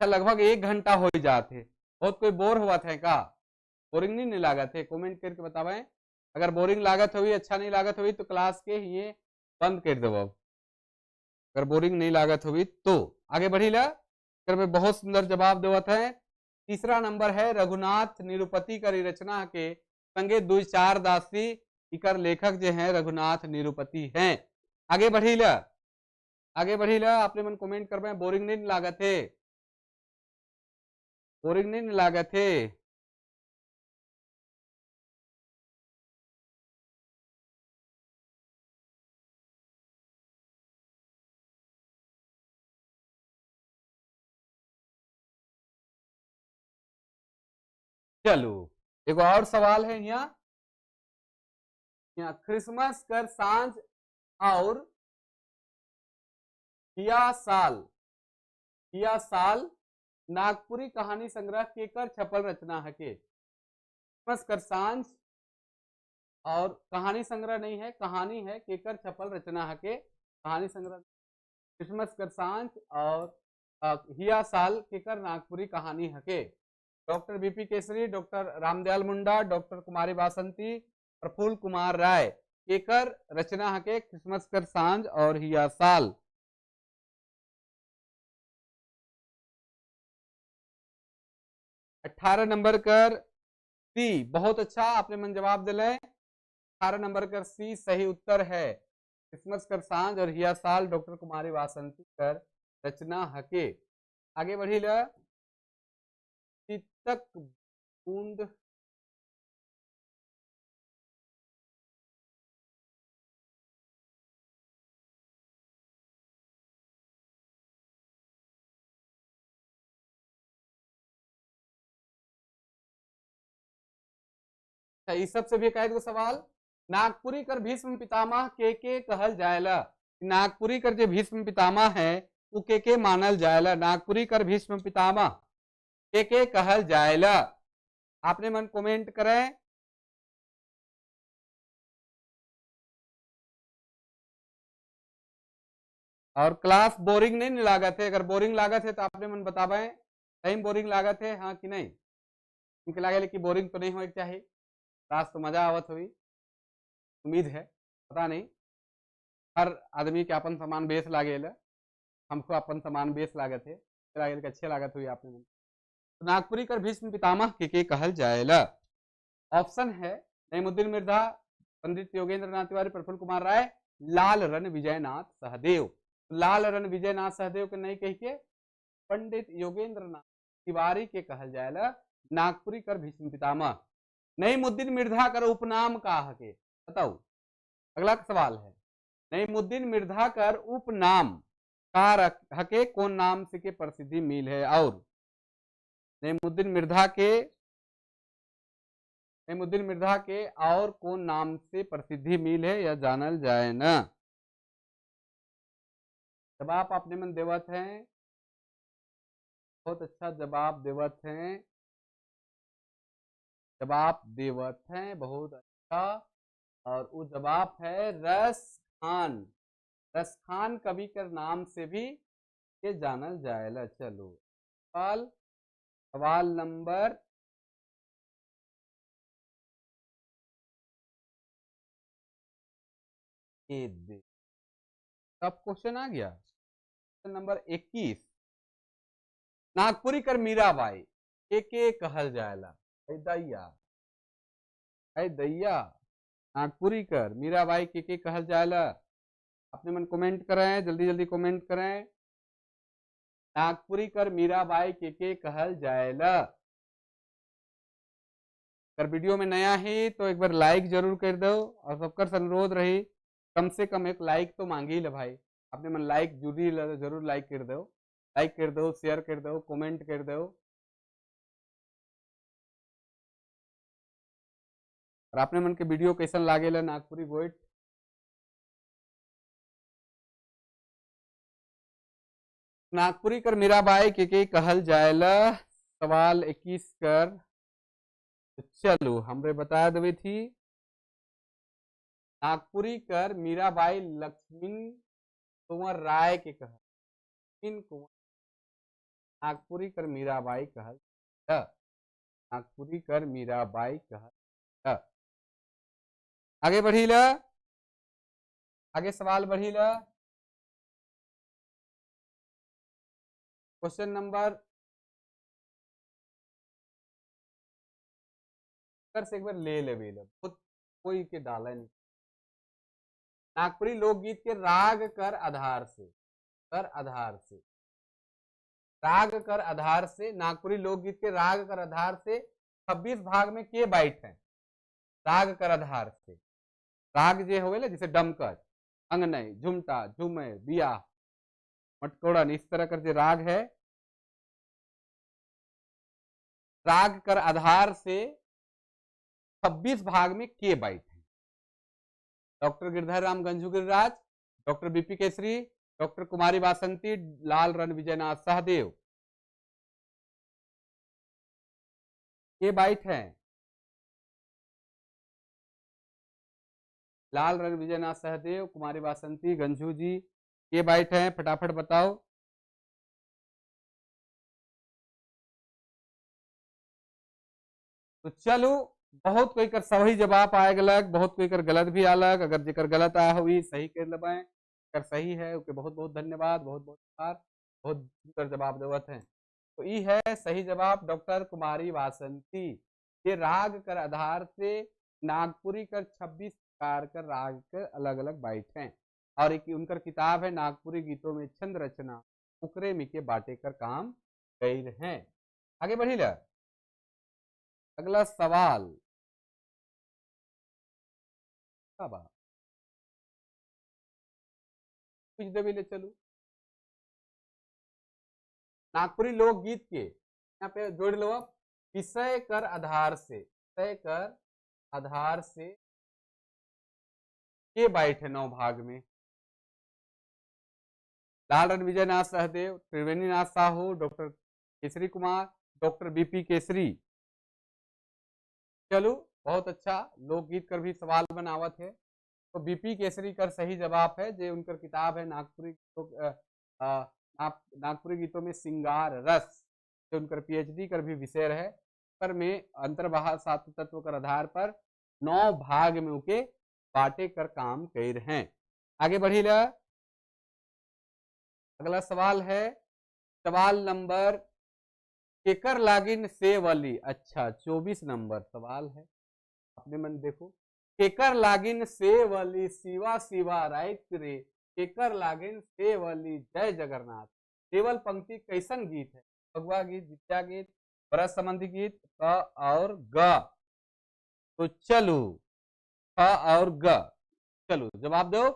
लगभग 1 घंटा हो जाते, बहुत कोई बोर हुआ था का? बोरिंग नहीं लागत है? कमेंट करके बतावें। अगर बोरिंग लागत हुई, अच्छा नहीं लागत हुई तो क्लास के ये बंद कर दो। अगर बोरिंग नहीं लागत हुई तो आगे बढ़ी ला। में बहुत सुंदर जवाब देवत है। तीसरा नंबर है रघुनाथ निरुपति कर रचना के संगे 2 4 दासी, इकर लेखक जो हैं रघुनाथ निरुपति हैं। आगे बढ़ी ला, आगे बढ़ी ला। आपने मन कमेंट कर बोरिंग नहीं लागत है, बोरिंग नहीं लागत है। चलो एगो और सवाल है यहाँ। यहाँ क्रिसमस कर सांझ और हिया साल नागपुरी कहानी संग्रह केकर छपल रचना है के? क्रिसमस कर सांझ और कहानी संग्रह नहीं है, कहानी है, केकर छपल रचना है के? कहानी संग्रह क्रिसमस कर सांझ और हिया साल केकर नागपुरी कहानी हके? Doctor BP Kesari, doctor Ramdayal Munda, doctor Kumari Basanti, Prafulla Kumar Rai केकर रचना हके क्रिसमस कर सांझ और हिया साल? अठारह नंबर कर सी, बहुत अच्छा आपने मन जवाब दिले। 18 नंबर कर सी सही उत्तर है। क्रिसमस कर सांझ और हिया साल डॉक्टर कुमारी वासंती कर रचना हके। आगे बढ़ी ल तक बूंद इस सबसे भी एक सवाल, नागपुरी कर भीष्म पितामह के कहल जायला? नागपुरी कर जो भीष्म पितामह है वो के मानल जायला? नागपुरी कर भीष्म पितामह के कहल जायला? आपने मन कमेंट करें। और क्लास बोरिंग नहीं लागत है, अगर बोरिंग लागत है तो आपने मन बतावे सही बोरिंग लागत है हाँ कि नहीं? उनके लागे कि बोरिंग तो नहीं होने चाहिए, क्लास तो मजा आवत हुई उम्मीद है, पता नहीं हर आदमी के अपन सामान बेस लागेला, हमको अपन सामान बेस लागत है, लागेल के अच्छे लागत हुई आपने। तो नागपुरी कर भीष्म पितामह के कहल जायला? ऑप्शन है नईमुद्दीन मिर्जा, पंडित योगेंद्र नाथ तिवारी, प्रफुल्ल कुमार राय, लाल रण विजयनाथ सहदेव। लाल रण विजयनाथ सहदेव के नहीं कह के पंडित योगेंद्र नाथ तिवारी के कहल जायला नागपुरी कर भीष्म पितामह। नईमुद्दीन मिर्जा कर उपनाम का हके बताओ? अगला सवाल है नईमुद्दीन मिर्जा कर उपनाम का हके, कौन नाम से के प्रसिद्धि मिल है? और नईमुद्दीन मिर्जा के और कौन नाम से प्रसिद्धि मिल है या जानल जाए ना? जवाब आपने मन देवत हैं, बहुत अच्छा जवाब देवत हैं, जवाब देवत हैं बहुत अच्छा। और वो जवाब है रस खान। रस खान कवि के नाम से भी ये जानल जाएला। चलो सवाल नंबर 1, तब क्वेश्चन आ गया क्वेश्चन नंबर 21। नागपुरी कर मीराबाई के कहल जाएला? ऐ दैया नागपुरी कर मीराबाई के कहल जाएला? अपने मन कमेंट करें, जल्दी जल्दी कमेंट करें। नागपुरी कर मीराबाई के कहल जाएला? अगर वीडियो में नया है तो एक बार लाइक जरूर कर दो, और सबकर से अनुरोध रही कम से कम एक लाइक तो मांगी ले भाई। अपने मन लाइक जरूर जरूर लाइक कर दो, लाइक कर दो, शेयर कर दो, कमेंट कर दो। और आपने मन के वीडियो कैसन लागेला नागपुरी गोइट? नागपुरी कर मीराबाई के कहल जायला? सवाल 21 कर। चलो हमरे बता देवी थी नागपुरी कर मीराबाई लक्ष्मी कुंवर राय के कहल, कुंवर नागपुरी कर मीराबाई कहल, नागपुरी कर मीराबाई कहल। आगे बढ़ी ल, आगे सवाल बढ़ी ल। क्वेश्चन नंबर से एक बार ले ले बहुत कोई के डाला नहीं। नागपुरी लोकगीत के राग कर आधार से, कर आधार से, राग कर आधार से, नागपुरी लोकगीत के राग कर आधार से 26 भाग में के बाइट है। राग कर आधार से, राग जे होवे जैसे डमकच, अंगनई, झुमटा, झुमे, बिया, मटकोड़न, इस तरह कर जो राग है। राग कर आधार से 26 भाग में के बाइट है। Doctor Girdhar Ram Ganju Giriraj, doctor BP Kesari, doctor Kumari Basanti, Lal Ran Vijaynath Sahdev. के बाइट है लाल रण विजयनाथ सहदेव, कुमारी बासंती, गंजू जी, ये बाइट है, फटाफट बताओ। तो चलो, बहुत कोई कर सही जवाब आए गलत, बहुत कोई कर गलत भी आलग। अगर जेकर गलत आया हुई सही कर लबाएं, अगर सही है ओके, बहुत बहुत धन्यवाद, बहुत बहुत आभार, बहुत सुंदर जवाब देवत हैं। तो ये है सही जवाब डॉक्टर कुमारी वासंती। ये राग कर आधार से नागपुरी कर 26 प्रकार कर राग कर अलग अलग बाइट हैं और एक उनकर किताब है नागपुरी गीतों में छंद रचना, उकरे मिके बाटे कर काम गई हैं। आगे बढ़ी ला, अगला सवाल कुछ देवी ले चलू। नागपुरी लोकगीत के यहाँ पे जोड़ लो आप, विषय कर आधार से, विषय कर आधार से के बाइट है 9 भाग में। Lal Ran Vijaynath Sahdev, Triveninath Sahu, doctor Kesari Kumar, doctor BP Kesari. चलो बहुत अच्छा, लोकगीत कर भी सवाल बनावत है तो बीपी केसरी कर सही जवाब है। जो उनकर किताब है नागपुरी नागपुरी गीतों में सिंगार रस, जो उनकर पीएचडी कर भी विषय रहे, पर में अंतर्बाह सात तत्व कर आधार पर 9 भाग में उके बांटे कर काम कर हैं। आगे बढ़ी ला, अगला सवाल है सवाल नंबर केकर लागिन से वाली। अच्छा 24 नंबर सवाल है, अपने मन देखो। केकर लागिन से वाली शिवा शिवा राइत रे, केकर लागिन से वाली जय जगन्नाथ। देवल पंक्ति कैसन गीत है? भगवा गीत, जित्या गीत, बरस संबंधी गीत, क और ग। तो चलो ख और ग, चलो जवाब दो।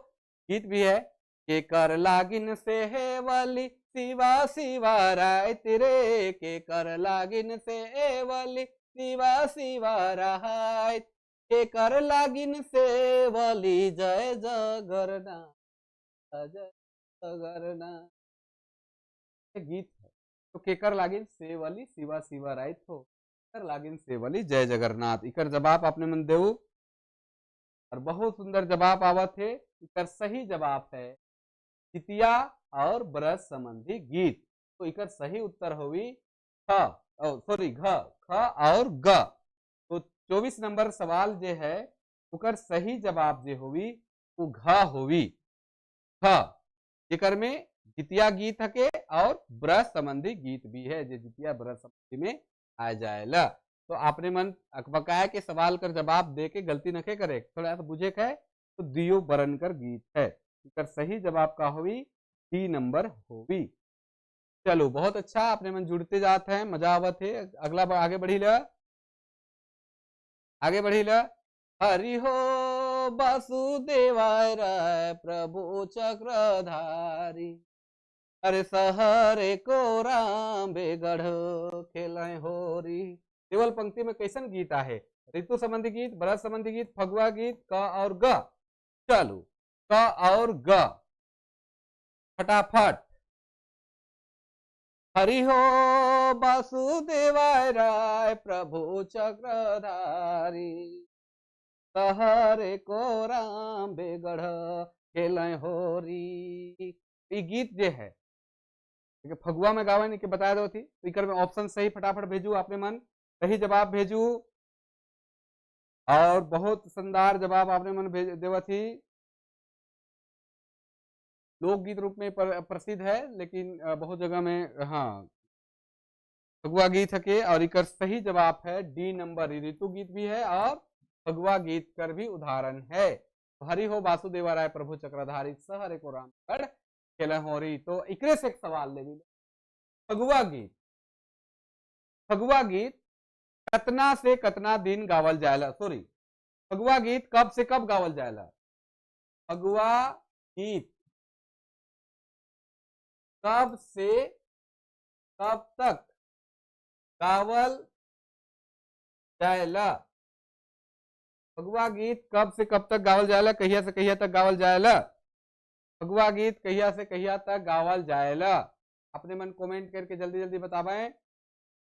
गीत भी है केकर लागिन से है वाली शिवा शिवा राइत रे, केकर लागिन से ए वाली शिवा शिवा राइत, केकर लागिन से वाली जय जगन्नाथ जय जगन्नाथ। गीत है तो केकर लागिन से वाली शिवा शिवा राइत हो, केकर लागिन से वाली जय जगन्नाथ। इकर जवाब आपने मन देऊ और बहुत सुंदर जवाब आवत है। इकर सही जवाब है जितिया और ब्रज संबंधी गीत। तो इकर सही उत्तर होवी ख, सॉरी घ, ख और ग। तो 24 नंबर सवाल जे है उकर सही जवाब जे होवी वो घ होवी, घ। जेकर में जितिया गीत हके और ब्रज संबंधी गीत भी है, जे जितिया ब्रज संबंधी में आ जाएला। तो आपने मन अकबकाया के सवाल कर जवाब दे के गलती नखे करे, थोड़ा सा बुझे है तो दियो बरन कर गीत है। इकर सही जवाब का होवी डी नंबर होवी। चलो बहुत अच्छा, आपने मन जुड़ते जाते हैं, मजा आवत है। अगला बार आगे बढ़ी ला, आगे बढ़ी ला। हरि हो वासुदेवाय राय प्रभु चक्रधारी, अरे सहरे को राम बेगढ़ खेल होरी। देवल पंक्ति में कैसन गीत आहे? ऋतु संबंधी गीत, बरस संबंधी गीत, फगुआ गीत, क और ग। चलो क और ग फटाफट। हरि हो वासुदेवाय राय प्रभु चक्रधारी, सहरे को राम बेगढ़ खेल होरी। ये गीत जे है फगुआ में गावन के बताया दो थी, तो इकर में ऑप्शन सही फटाफट भेजू, आपने मन सही जवाब भेजू और बहुत शानदार जवाब आपने मन भेज देवा थी। लोकगीत रूप में प्रसिद्ध है, लेकिन बहुत जगह में हाँ फगुआ गीत है और इकर सही जवाब है डी नंबर। ऋतु गीत भी है और फगुआ गीत कर भी उदाहरण है। हरि हो वासुदेवा राय प्रभु चक्रधारी सहरे को राम गढ़ खेल होरी। तो इकरे से एक सवाल ले, फगुआ गीत, फगुआ गीत कतना से कतना दिन गावल जायला? सॉरी, फगुआ गीत कब से कब गावल जायला? फगुआ गीत कब से कब तक गावल जाएला? फगुआ गीत कब से कब तक गावल जाएला? कहिया से कहिया तक गावल जाएला? फगुआ गीत कहिया से कहिया तक गावल जाएला? अपने मन कमेंट करके जल्दी जल्दी बतावें,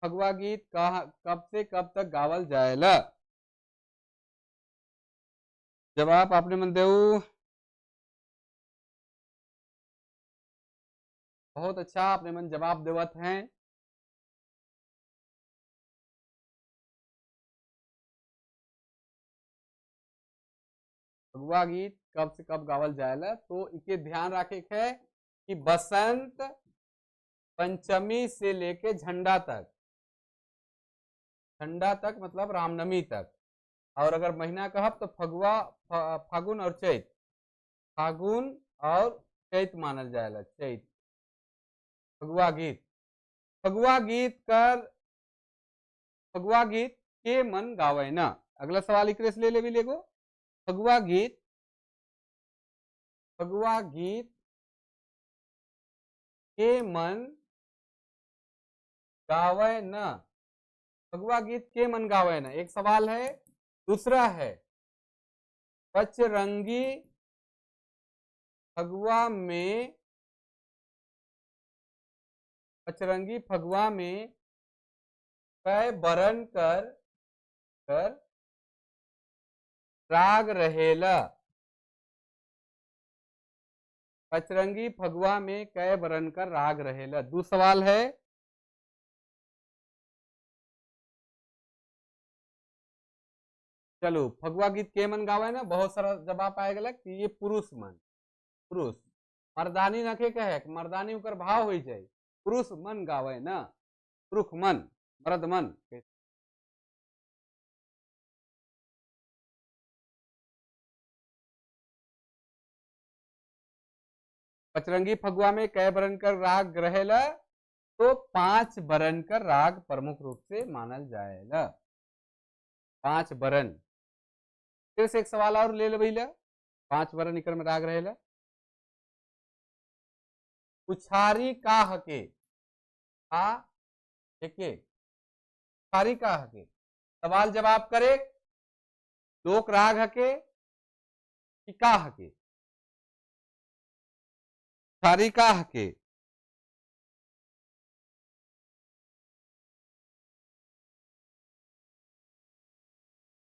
फगुआ गीत कब से कब तक गावल जाएला? जवाब आपने मन देऊ। बहुत अच्छा आपने मन जवाब देवत हैं। फगुआ गीत कब से कब गावल जाएला, तो इके ध्यान रखे है कि बसंत पंचमी से लेके झंडा तक, झंडा तक मतलब रामनवमी तक। और अगर महीना कहब तो फगुआ फागुन और चैत, फागुन और चैत मानल जाएला, चैत। फगुआ गीत, फगुआ गीत कर, फगुआ गीत के मन गावे ना। अगला सवाल इकरे से ले ले भी लेगो। फगुआ गीत, फगुआ गीत के मन गावे न, फगुआ गीत के मन गावे न, एक सवाल है। दूसरा है पचरंगी फगुआ में, पचरंगी फगुआ में कै बरन कर कर राग रहेला। पचरंगी फगुआ में कै बरन कर राग रहेला, दो सवाल है। चलो फगुआ गीत के मन गावे ना, बहुत सारा जवाब आएगा कि ये पुरुष मन, पुरुष मर्दानी नखे कहे, मर्दानी उकर भाव हो जाए, पुरुष मन गावे ना, पुरुष मन, मर्द मन। पचरंगी फगुआ में कै बरन कर राग रहेला, तो 5 बरन कर राग प्रमुख रूप से मानल जाएला, 5 बरन। फिर से एक सवाल और ले ले भैया, 5 बरन इकर में राग रहेला। उछारी का हके, हा एके, उछारी का हके, सवाल जवाब करे, लोक राग हके कि का हके? उछारी का हके,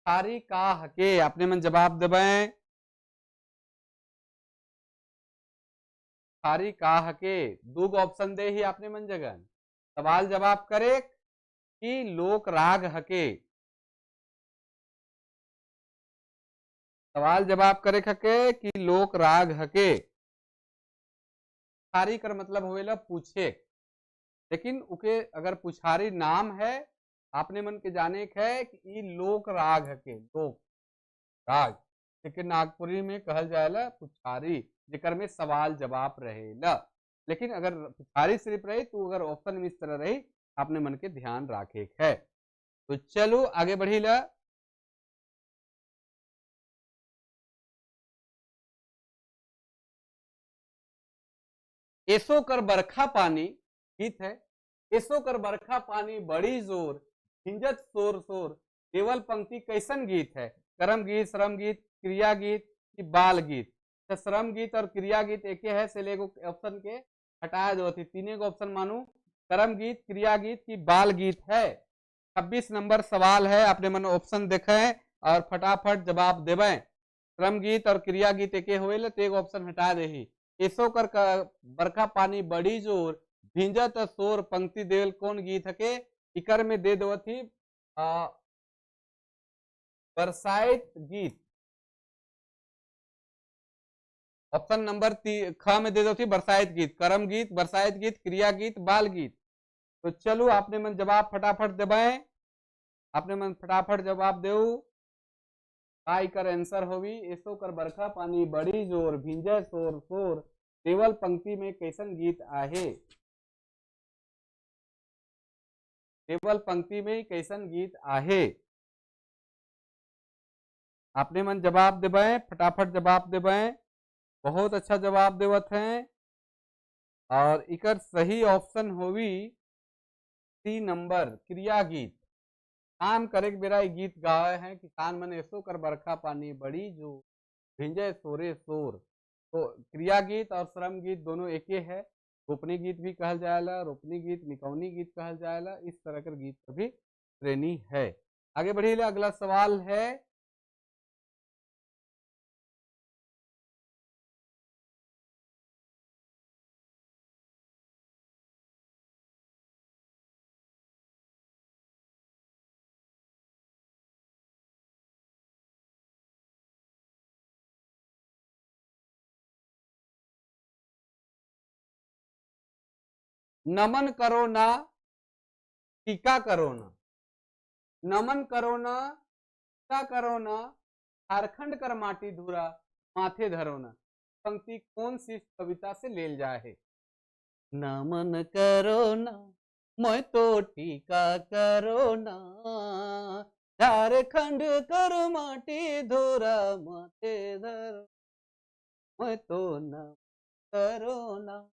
उछारी का हके, अपने मन जवाब देवे। उछारी का हके, दो ऑप्शन दे ही आपने मन जगन, सवाल जवाब करे कि लोक राग हके, सवाल जवाब करे हके कि लोक राग हके। उछारी कर मतलब होवेला पूछे, लेकिन उके अगर पुछारी नाम है, आपने मन के जाने है कि ई लोक राग हके, लोक राग, लेकिन नागपुरी में कहल जाएला पुछारी, जेकर में सवाल जवाब रहेला। लेकिन अगर पुछारी सिर्फ रही तो अगर ऑप्शन में इस तरह रही, आपने मन के ध्यान रखे है। तो चलो आगे बढ़ीला। एसो कर बरखा पानी गीत है, एसो कर बरखा पानी बड़ी जोर हिंजत शोर शोर, केवल पंक्ति कैसन गीत है? करम गीत, श्रम गीत, क्रिया गीत कि बाल गीत? तो श्रम गीत और क्रिया गीत एक है, से ले ऑप्शन के हटाया जो थी, तीन को ऑप्शन मानू, करम गीत, क्रिया गीत की बाल गीत है। 26 नंबर सवाल है, अपने मन ऑप्शन देखें और फटाफट जवाब देवें। श्रम गीत और क्रिया गीत एक होले तो एक ऑप्शन हटा दे। एसो कर बरखा पानी बड़ी जोर भिंजत शोर पंक्ति देवल कौन गीत हके? इकर में दे दो थी बरसाइत गीत, ऑप्शन नंबर ख में दे दो थी बरसाइत गीत, करम गीत, बरसाइत गीत, क्रिया गीत, बाल गीत। तो चलो आपने मन जवाब फटाफट देवे, आपने मन फटाफट जवाब देऊ। का इकर आंसर होवी? एसो कर बरखा पानी बड़ी जोर भिंजे शोर शोर, केवल पंक्ति में कैसन गीत आहे? केवल पंक्ति में कैसन गीत आहे? आपने मन जवाब देवे, फटाफट जवाब देवे। बहुत अच्छा जवाब देवत हैं और इकर सही ऑप्शन होवी सी नंबर, क्रिया गीत। काम करे के बेरा गीत गावे हैं किसान मन, ऐसो कर बरखा पानी बड़ी जो भिंजे सोरे सोर। तो क्रिया गीत और श्रम गीत दोनों एके है। रोपनी गीत भी कहल जाएला, रोपनी गीत, निकौनी गीत कहल जाएला। इस तरह के गीत भी श्रेणी है। आगे बढ़िए, अगला सवाल है नमन करो ना टीका करो ना, नमन करो ना टीका करो ना, झारखंड कर माटी धुरा माथे धरो ना, पंक्ति कौन सी कविता से लेल जाए है? नमन करो ना मैं तो टीका करो ना, झारखंड कर माटी धुरा माथे धरो, मैं तो न करो ना,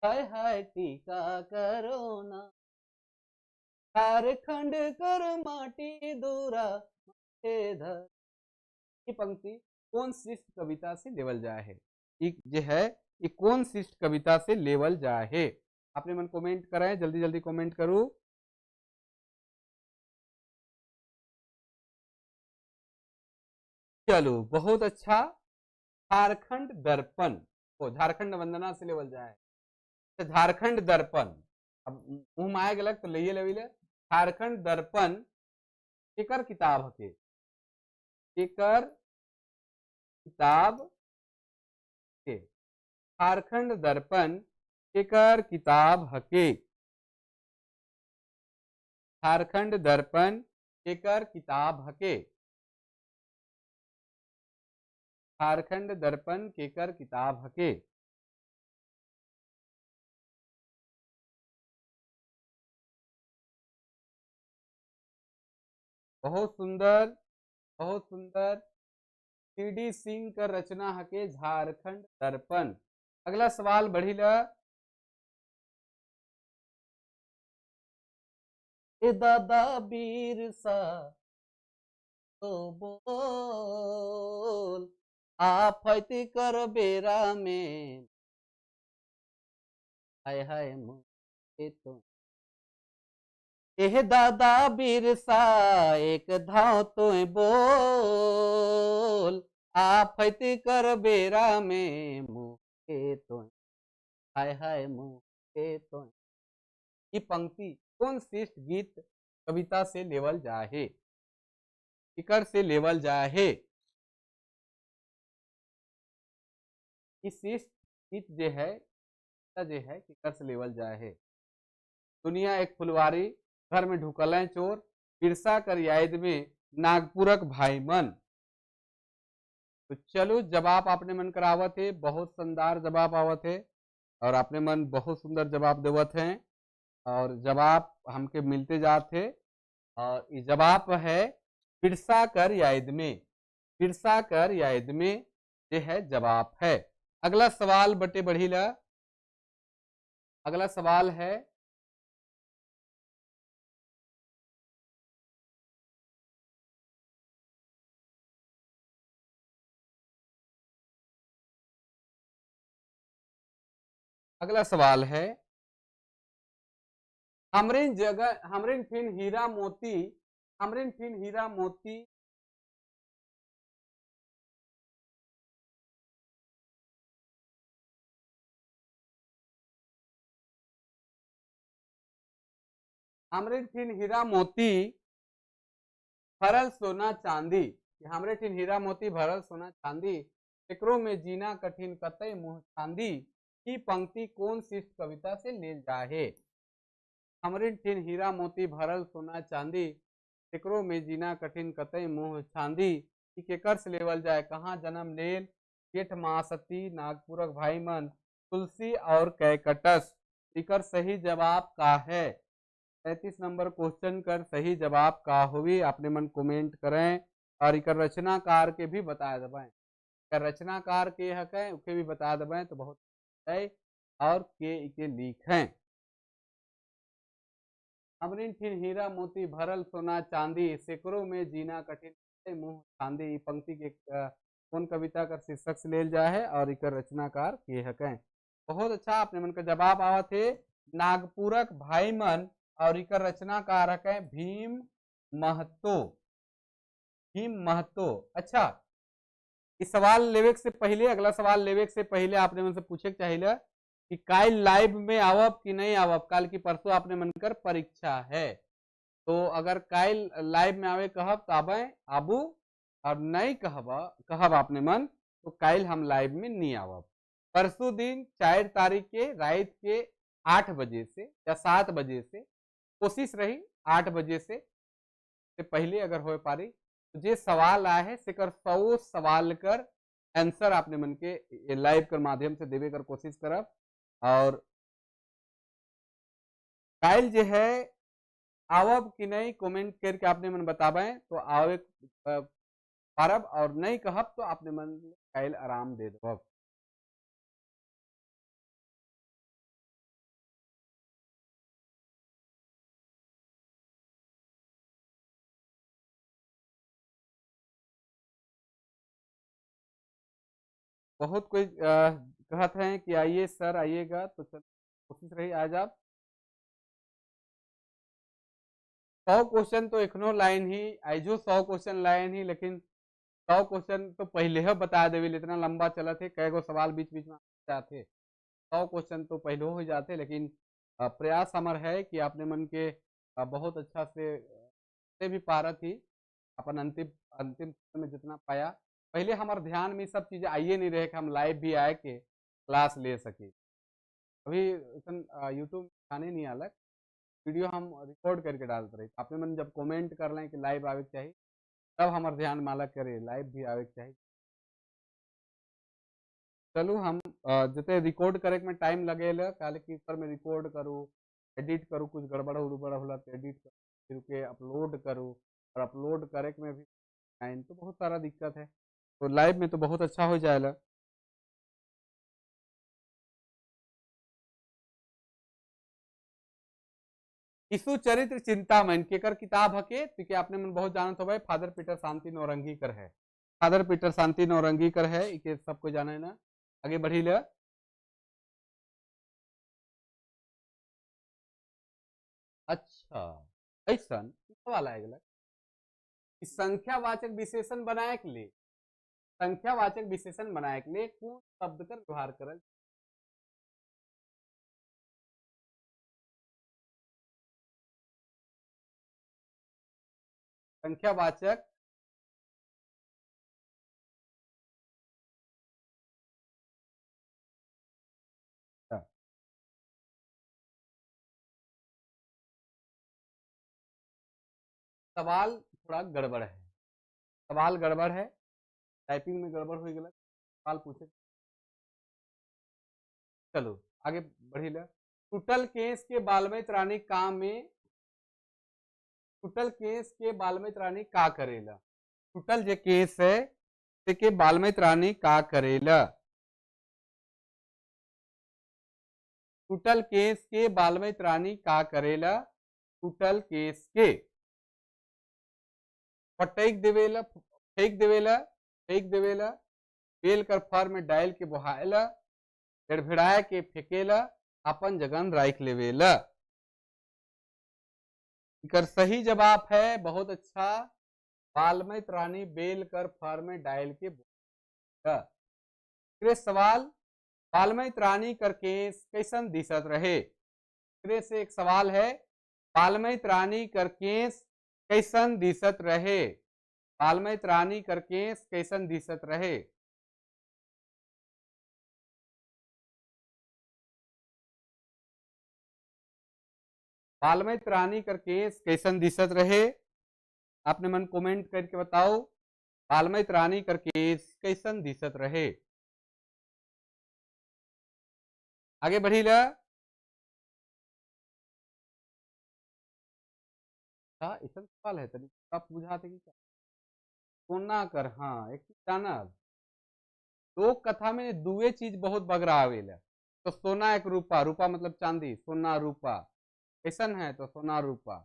हाय हाय टीका करो ना, झारखंड कर माटी दूरा माथे धर। ये पंक्ति कौन सी कविता से लेवल जाए है? एक जो है ये कौन सी कविता से लेवल जाए है? आपने मन कमेंट कराएं, जल्दी जल्दी कमेंट करो। चलो बहुत अच्छा, झारखंड दर्पण, ओ झारखंड वंदना से लेवल जाए। झारखंड दर्पण, अब मुँह आए गलत तो लइए लेविले। झारखंड दर्पण एकर किताब हके, एकर किताब के, झारखंड दर्पण एकर किताब हके, झारखंड दर्पण एकर किताब हके, झारखंड दर्पण केकर किताब हके। बहुत सुंदर, बहुत सुंदर, सी.डी. सिंह का रचना हके झारखंड दर्पण। अगला सवाल बढ़िला, ए दादा बीरसा तो बोल, आफत कर बेरा में, हाय हाय मुझे तो, एह दादा बिरसा एक धाव तो बोल, आफत कर बेरा में मुहे तो, हाय हाय मुहे तो। ये पंक्ति कौन श्रेष्ठ गीत कविता से लेवल जाहे? इकर से लेवल जाहे। श्रेष्ठ गीत जे है किकर से लेवल जाहे? दुनिया एक फुलवारी, घर में ढुकल है चोर, बिरसा कर याद में नागपुरक भाई मन। तो चलो जवाब आपने मन करावत है, बहुत शानदार जवाब आवत है और आपने मन बहुत सुंदर जवाब देवत हैं और जवाब हमके मिलते जाते। और ये जवाब है बिरसा कर याद में, बिरसा कर याद में ये है जवाब है। अगला सवाल बटे बढ़ीला, अगला सवाल है अगला सवाल है हमरिन जगह, हमरिन फिन हीरा मोती, हमरिन फिन हीरा मोती हमरे ठिन हीरा मोती भरल सोना चांदी, हमरे ठिन हीरा मोती भरल सोना चांदी, एकरो में जीना कठिन कतई मुँह चांदी, की पंक्ति कौन सी कविता से लेल जाहे? हमरे ठिन हीरा मोती भरल सोना चांदी, एकरो में जीना कठिन कतई मुँह चांदी, की केकर से लेवल जाए? कहाँ जन्म लेल जेठ मासती नागपुरक भाई मन, तुलसी और कैकटस। इकर सही जवाब का है? 33 नंबर क्वेश्चन कर सही जवाब का होगी? अपने मन कमेंट करें और इकर रचनाकार के भी बता देवें, इकर रचनाकार के हक है उके भी बता देवें तो बहुत है, और के इके लिखें। हमरिन ठिन हीरा मोती भरल सोना चांदी, सेकरों में जीना कठिन मुँह चांदी। पंक्ति के कौन कविता का शीर्षक से लेल जाए है और इकर रचनाकार के हकें? बहुत अच्छा आपने मन का जवाब आवा थे नागपुरक भाई मन और इकर रचनाकार हकें भीम महतो। भीम महतो। अच्छा, इस सवाल लेवे से पहले, अगला सवाल लेवे से पहले आपने मन से पूछे चाहिए कि काल लाइव में आवब कि नहीं आवब? काल की परसों आपने मन कर परीक्षा है, तो अगर काल लाइव में आवे कहब तो आबे आबू, और नहीं कहब आपने मन तो काल हम लाइव में नहीं आवब। परसों दिन 4 तारीख के रात के 8 बजे से या 7 बजे से, कोशिश रही 8 बजे से पहले अगर हो पारी तो जे सवाल आए है सेकर 100 सवाल कर आंसर आपने मन के लाइव कर माध्यम से देवे कर कोशिश करब। और काल जो है आवब कि नहीं कमेंट करके आपने मन बताबे तो आवे पारब, और नहीं कहब तो आपने मन काल आराम दे दब। बहुत कोई कहते हैं कि आइए सर आइएगा, तो चलो कोशिश रही आज आप 100 क्वेश्चन तो एखनो लाइन ही आइजो 100 क्वेश्चन लाइन ही, लेकिन 100 क्वेश्चन तो पहले ही बता देवी, इतना लंबा चला थे कई गो सवाल बीच बीच में जाते, 100 क्वेश्चन तो पहले हो जाते, लेकिन प्रयास हमार है कि आपने मन के बहुत अच्छा से भी पारा थी अपन अंतिम अंतिम में जितना पाया। पहले हमारे ध्यान में सब चीज़ें आइए नहीं रहे कि हम लाइव भी आए के क्लास ले सके। अभी यूट्यूब आने नहीं अलग वीडियो हम रिकॉर्ड करके डालते रहे, आपने मन जब कमेंट कर लें कि लाइव आवे चाहिए तब हमारे ध्यान में अलग करे लाइव भी आवे चाहिए। चलो हम जते रिकॉर्ड करे में टाइम लगे काले कि पर में रिकॉर्ड करूँ एडिट करूँ, कुछ गड़बड़ उड़बड़ होला तो एडिट करूँ फिर के अपलोड करूँ, और अपलोड करे में भी टाइम तो बहुत सारा दिक्कत है, तो लाइव में तो बहुत अच्छा हो जाएगा। यीशु चरित्र चिंतामणि केकर किताब हके तो आपने मन बहुत जानत हो भाई, फादर पीटर शांति नौरंगीकर है, फादर पीटर शांति नौरंगीकर है, इके सबको जाने ना। आगे बढ़ी ले। अच्छा ऐसा सवाल आएगा कि संख्यावाचक विशेषण बनाए के लिए, संख्यावाचक विशेषण बनाए के लिए कौन शब्द का व्यवहार करल? संख्यावाचक सवाल थोड़ा गड़बड़ है, सवाल गड़बड़ है, टाइपिंग में गड़बड़ हो गया, सवाल पूछे। चलो आगे बढ़ी ले। टूटल केस के बालमित रानी काम में, टूटल केस के बालमित रानी का करेला? टूटल जे केस है ते के बालमित रानी का करेला? टूटल केस के बालमित रानी का करेला? टूटल केस के फटक देवेला, फेंक देवेला, फेंक देवेला, बेल कर फर में डाल के बोहाएला, भिड़भिड़ाए के फेंकेला, अपन जगन राख लेवेला। इकर सही जवाब है बहुत अच्छा, बालमित रानी बेल कर फर में डाल के बोहाएला। सवाल, बालमित रानी कर केस कैसन दिसत रहे? से एक सवाल है, बालमित रानी कर केस कैसन दिसत रहे? बालमित रानी कर केस कैसन दिसत रहे? बालमित रानी कर केस कैसन दिसत रहे? आपने मन कमेंट करके बताओ, बालमित रानी कर केस कैसन दिसत रहे। आगे बढ़ी ला। ऐसा सवाल है तभी आप बुझाते कि क्या सोना कर, हाँ एक जानब लोक कथा में दुए चीज बहुत बगरा आवेला, तो सोना एक रूपा, रूपा मतलब चांदी, सोना रूपा, कैसन है तो सोना रूपा।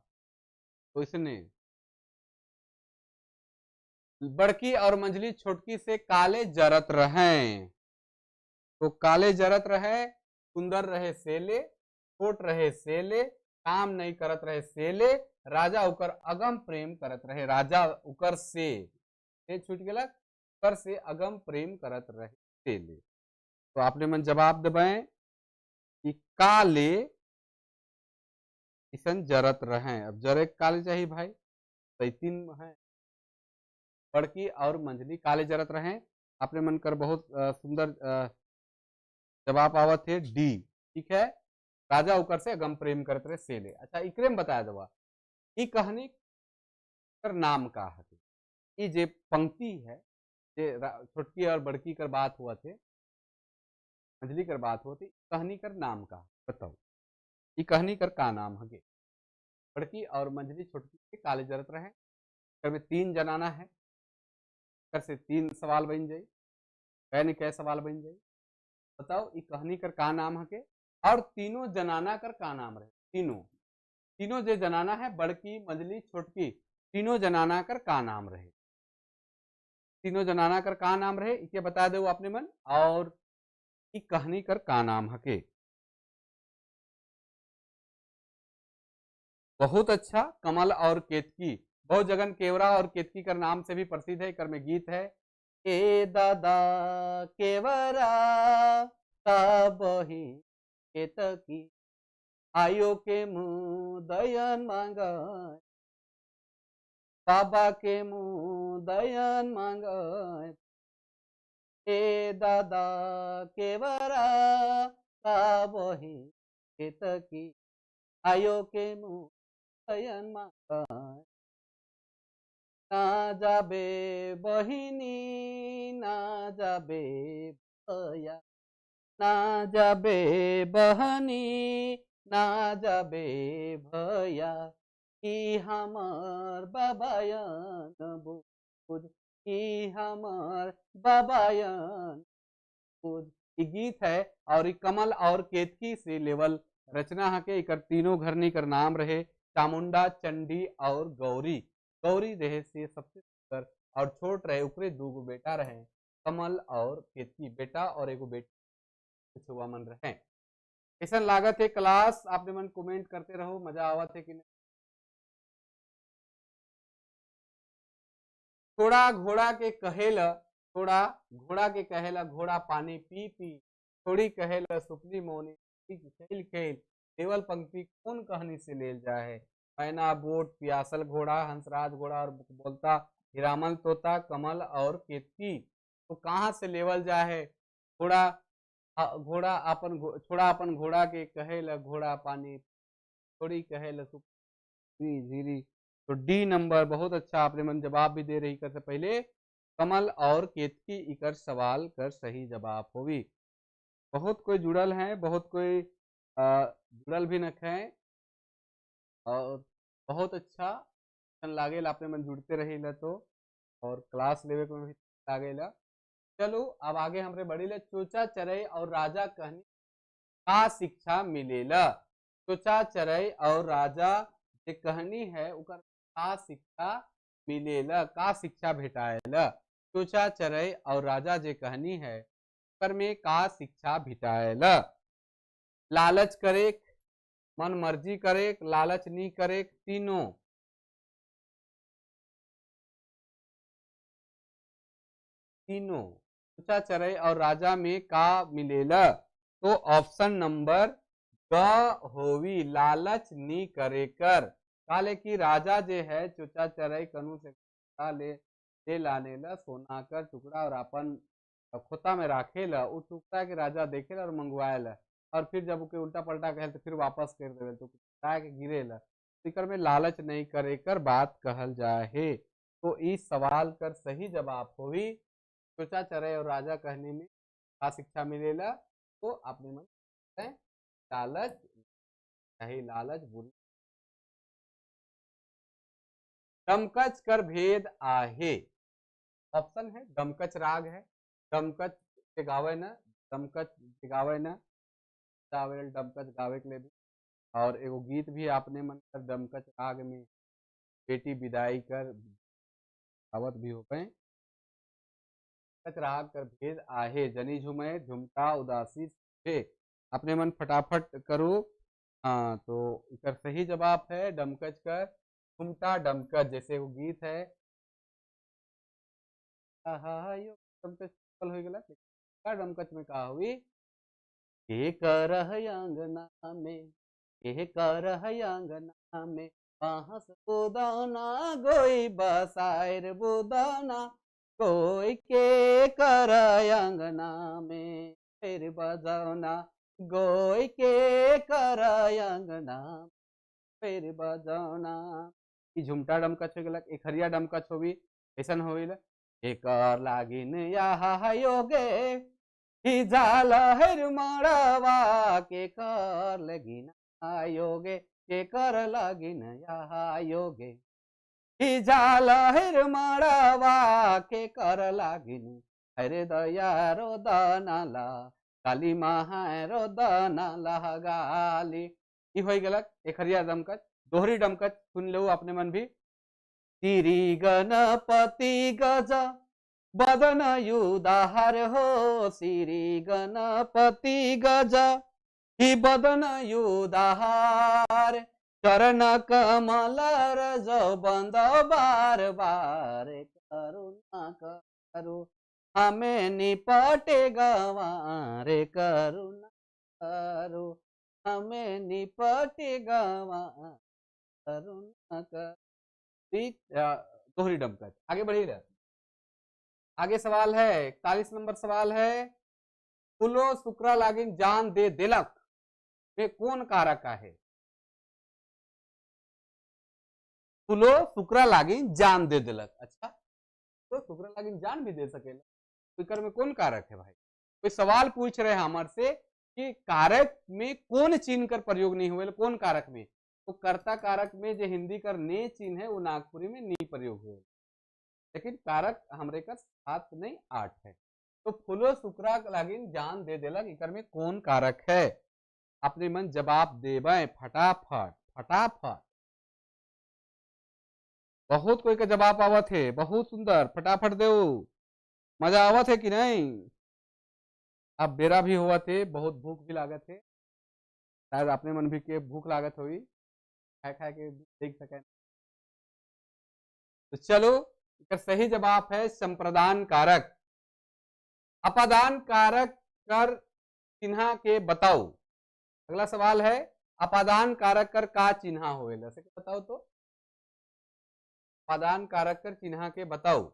तो इसने बड़की और मंझली छोटकी से काले जरत रहे, तो काले जरत रहे, सुंदर रहे सेले, छोट रहे सेले, काम नहीं करत रहे सेले, राजा उकर अगम प्रेम करत रहे। राजा उकर से छूट गया, उकर से अगम प्रेम करत रहे सेले। तो आपने मन जवाब दबाए कि काले इसन जरत रहे। अब जरे काले चाहिए भाई, तो तीन है, बड़की और मंझली काले जरत रहे। आपने मन कर बहुत सुंदर जवाब आवत है डी। ठीक है, राजा उकर से अगम प्रेम करत रहे सेले। अच्छा इकरे में बताया दवा ई कहानी कर नाम का है, ई जे पंक्ति है जे छोटकी और बड़की कर बात हुआ थे, मंझली कर बात हुआ थी, कहानी कर नाम का बताओ, ई कहानी कर का नाम है? बड़की और मंझली छोटकी के काले जरत रहे, कर में तीन जनाना है, कर से तीन सवाल बन जाई, कै न कै सवाल बन जाई। बताओ ई कहानी कर का नाम है और तीनों जनाना कर का नाम रहे। तीनों तीनों जो जनाना है, बड़की मंझली छोटकी, तीनों जनाना कर का नाम रहे, तीनों जनाना कर का नाम रहे, इके बता दो अपने मन। और ई कहानी कर का नाम हके। बहुत अच्छा, कमल और केतकी। बहुत जगन केवरा और केतकी कर नाम से भी प्रसिद्ध है। कर में गीत है, ए दादा केवरा का बही केतकी, आयो के मुँह दयन मांग, बाबा के मुँह दयन मांग, ए दादा केवरा का बही केतकी, आयो के मुँह दयन मांग, ना जाबे बहिनी ना जाबे भैया, ना जाबे बहनी ना जाबे भैया, ई हमर बाबायन बोझ, ई हमर बाबायन बोझ। ई गीत है और ई कमल और केतकी से लेवल रचना हके। इकर तीनों घरनी कर नाम रहे चामुंडा, चंडी और गौरी। गौरी रहे से सबसे सुंदर और छोट रहे, उकरे दूगो बेटा रहे, कमल और केतकी। बेटा और एगो बेटी छुआ मन रहे। ऐसा लागत है क्लास, आपने मन कमेंट करते रहो, मजा आवत है कि नहीं। थोड़ा घोड़ा के कहेला, थोड़ा घोड़ा के कहेला घोड़ा पानी पी पी, थोड़ी कहेला सुपनी मोनी खेल खेल। केवल पंक्ति कौन कहानी से लेल जाए है? मैना, बोट, पियासल घोड़ा, हंसराज घोड़ा और बोलता हिरामल तोता, कमल और केतकी। तो कहाँ से लेवल जाए है? घोड़ा घोड़ा अपन छोड़ा अपन घोड़ा के कहेला घोड़ा पानी, थोड़ी कहेला सुपनी झीरी। तो डी नंबर बहुत अच्छा आपने मन जवाब भी दे रही कर से पहले कमल और केतकी इकर सवाल कर सही जवाब होगी। बहुत कोई जुड़ल हैं, बहुत कोई जुड़ल भी नख हैं और बहुत अच्छा लागेला आपने मन जुड़ते रही तो, और क्लास लेवे को भी लागेला। चलो अब आगे हमरे बढ़ी ले। चोचा चरई और राजा कहनी का शिक्षा मिलेला? चोचा चरई और राजा जे कहनी है उकर का शिक्षा मिलेला, का शिक्षा भेटाएला? चोचा चरई और राजा जे कहनी है उकर में का शिक्षा भेटाएला? लालच करे, मन मर्जी करे, लालच नहीं करे, तीनों। तीनों चोचा चरई और राजा में का मिलेला? तो ऑप्शन नंबर ग होवी, लालच नी करे कर। काले की राजा जे है चोचा चरई कनु से ले ले लाने ला सोना कर टुकड़ा और अपन खोता में राखे ला, उ टुकड़ा के राजा देखे ला और मंगवाए ला, और फिर जब उके उल्टा पलटा कहे तो फिर वापस कर देवे, तो के गिरे ला। तो में लालच नहीं करे कर बात कहल जाए है। तो इस सवाल कर सही जवाब होवी चोचा चरई और राजा कहने में का शिक्षा मिलेला? तो आपने मन लालच नहीं, लालच बुरी। डमकच कर भेद आहे, ऑप्शन है डमकच राग है, डमकच के गावे न, डमकच के गावे न, चावेल डमकच गावे के लिए भी। और एगो गीत भी आपने मन कर डमकच राग में बेटी विदाई कर आवत भी हो गए। राग कर भेद आहे जनी झुमे झुमटा उदासी से। अपने मन फटाफट करो। हाँ तो इकर सही जवाब है डमकच कर झुमटा डमकच, जैसे वो गीत है। डमकच हो गया डमकच में कहा हुई के करह अंगना में, के करह अंगना में बांस बुदाना गोई बसायर बुदाना कोई के कर अंगना में फिर बजाना गोई के कर अंगना फिर बजाना। झुमटा डमकच हो गया, एक हरिया डमकच होगी ऐसा हो एकर लागिन यहाँ योगे झाल हर मड़वा के कर लगिन आयोगे के कर लगिन यहाँ योगे झाल हर मड़वा के कर लागिन हरे दया रो दनाला काली महारो दनाला गाली। ई हो गलक एक हरिया डमकच। दोहरी डमकच सुन लो अपने मन भी। तिरी गणपति गज बदन युदाहर हो, श्री गणपति गज ही बदन युदाहार चरण कमल रज बंद बार बार करुणा करो हमें निपटे गवारे करुणा करो हमें निपटे गवा करुणा कर। दोहरी डमकच। आगे बढ़िए, आगे सवाल है 41 नंबर सवाल है। फूलो शुक्रा लागिन जान दे दिलक वे कौन कारक है? फूलो शुक्रा लागिन जान दे दिलक। अच्छा तो शुक्रा लागिन जान भी दे सकेला, तो में कौन कारक है भाई? कोई सवाल पूछ रहे हैं हमारे से कि कारक में कौन चिन्ह कर प्रयोग नहीं हुए, कौन कारक में? तो कर्ता कारक में जो हिंदी कर ने चिन्ह है वो नागपुरी में नी प्रयोग हुए, लेकिन कारक हमरे का 7 नहीं 8 है। तो फूलो शुक्रा लागिन जान दे देलक इकर में कौन कारक है? अपने मन जवाब देवे फटाफट फटाफट। बहुत कोई का जवाब आवत है, बहुत सुंदर, फटाफट देव। मजा आवत है कि नहीं? अब बेरा भी हुआ थे, बहुत भूख भी लागत है, शायद अपने मन भी के भूख लागत हुई, खाए खाए के देख सके। तो चलो इसका सही जवाब है संप्रदान कारक। अपादान कारक कर चिन्हा के बताओ। अगला सवाल है अपादान कारक कर का चिन्हा होवेला, से बताओ तो अपादान कारक कर चिन्हा के बताओ।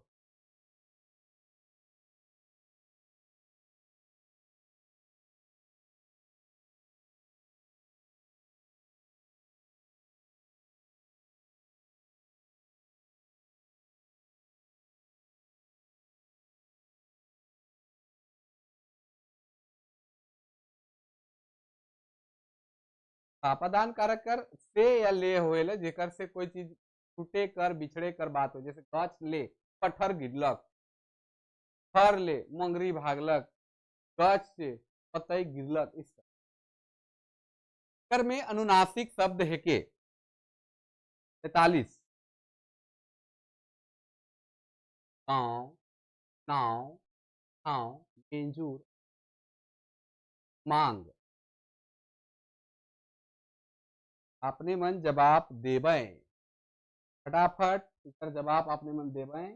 अपादान कारक कर से या ले होएला, जेकर से कोई चीज छूटे कर बिछड़े कर बात हो, जैसे गाछ ले पत्थर गिरलक, फर ले मंगरी भागलक, गाछ से पतई गिरलक। इस कर में अनुनासिक शब्द है के 43 गाँव नाव छाँव मंजूर मांग। अपने मन जवाब देवे फटाफट, इसका जवाब अपने मन देवे।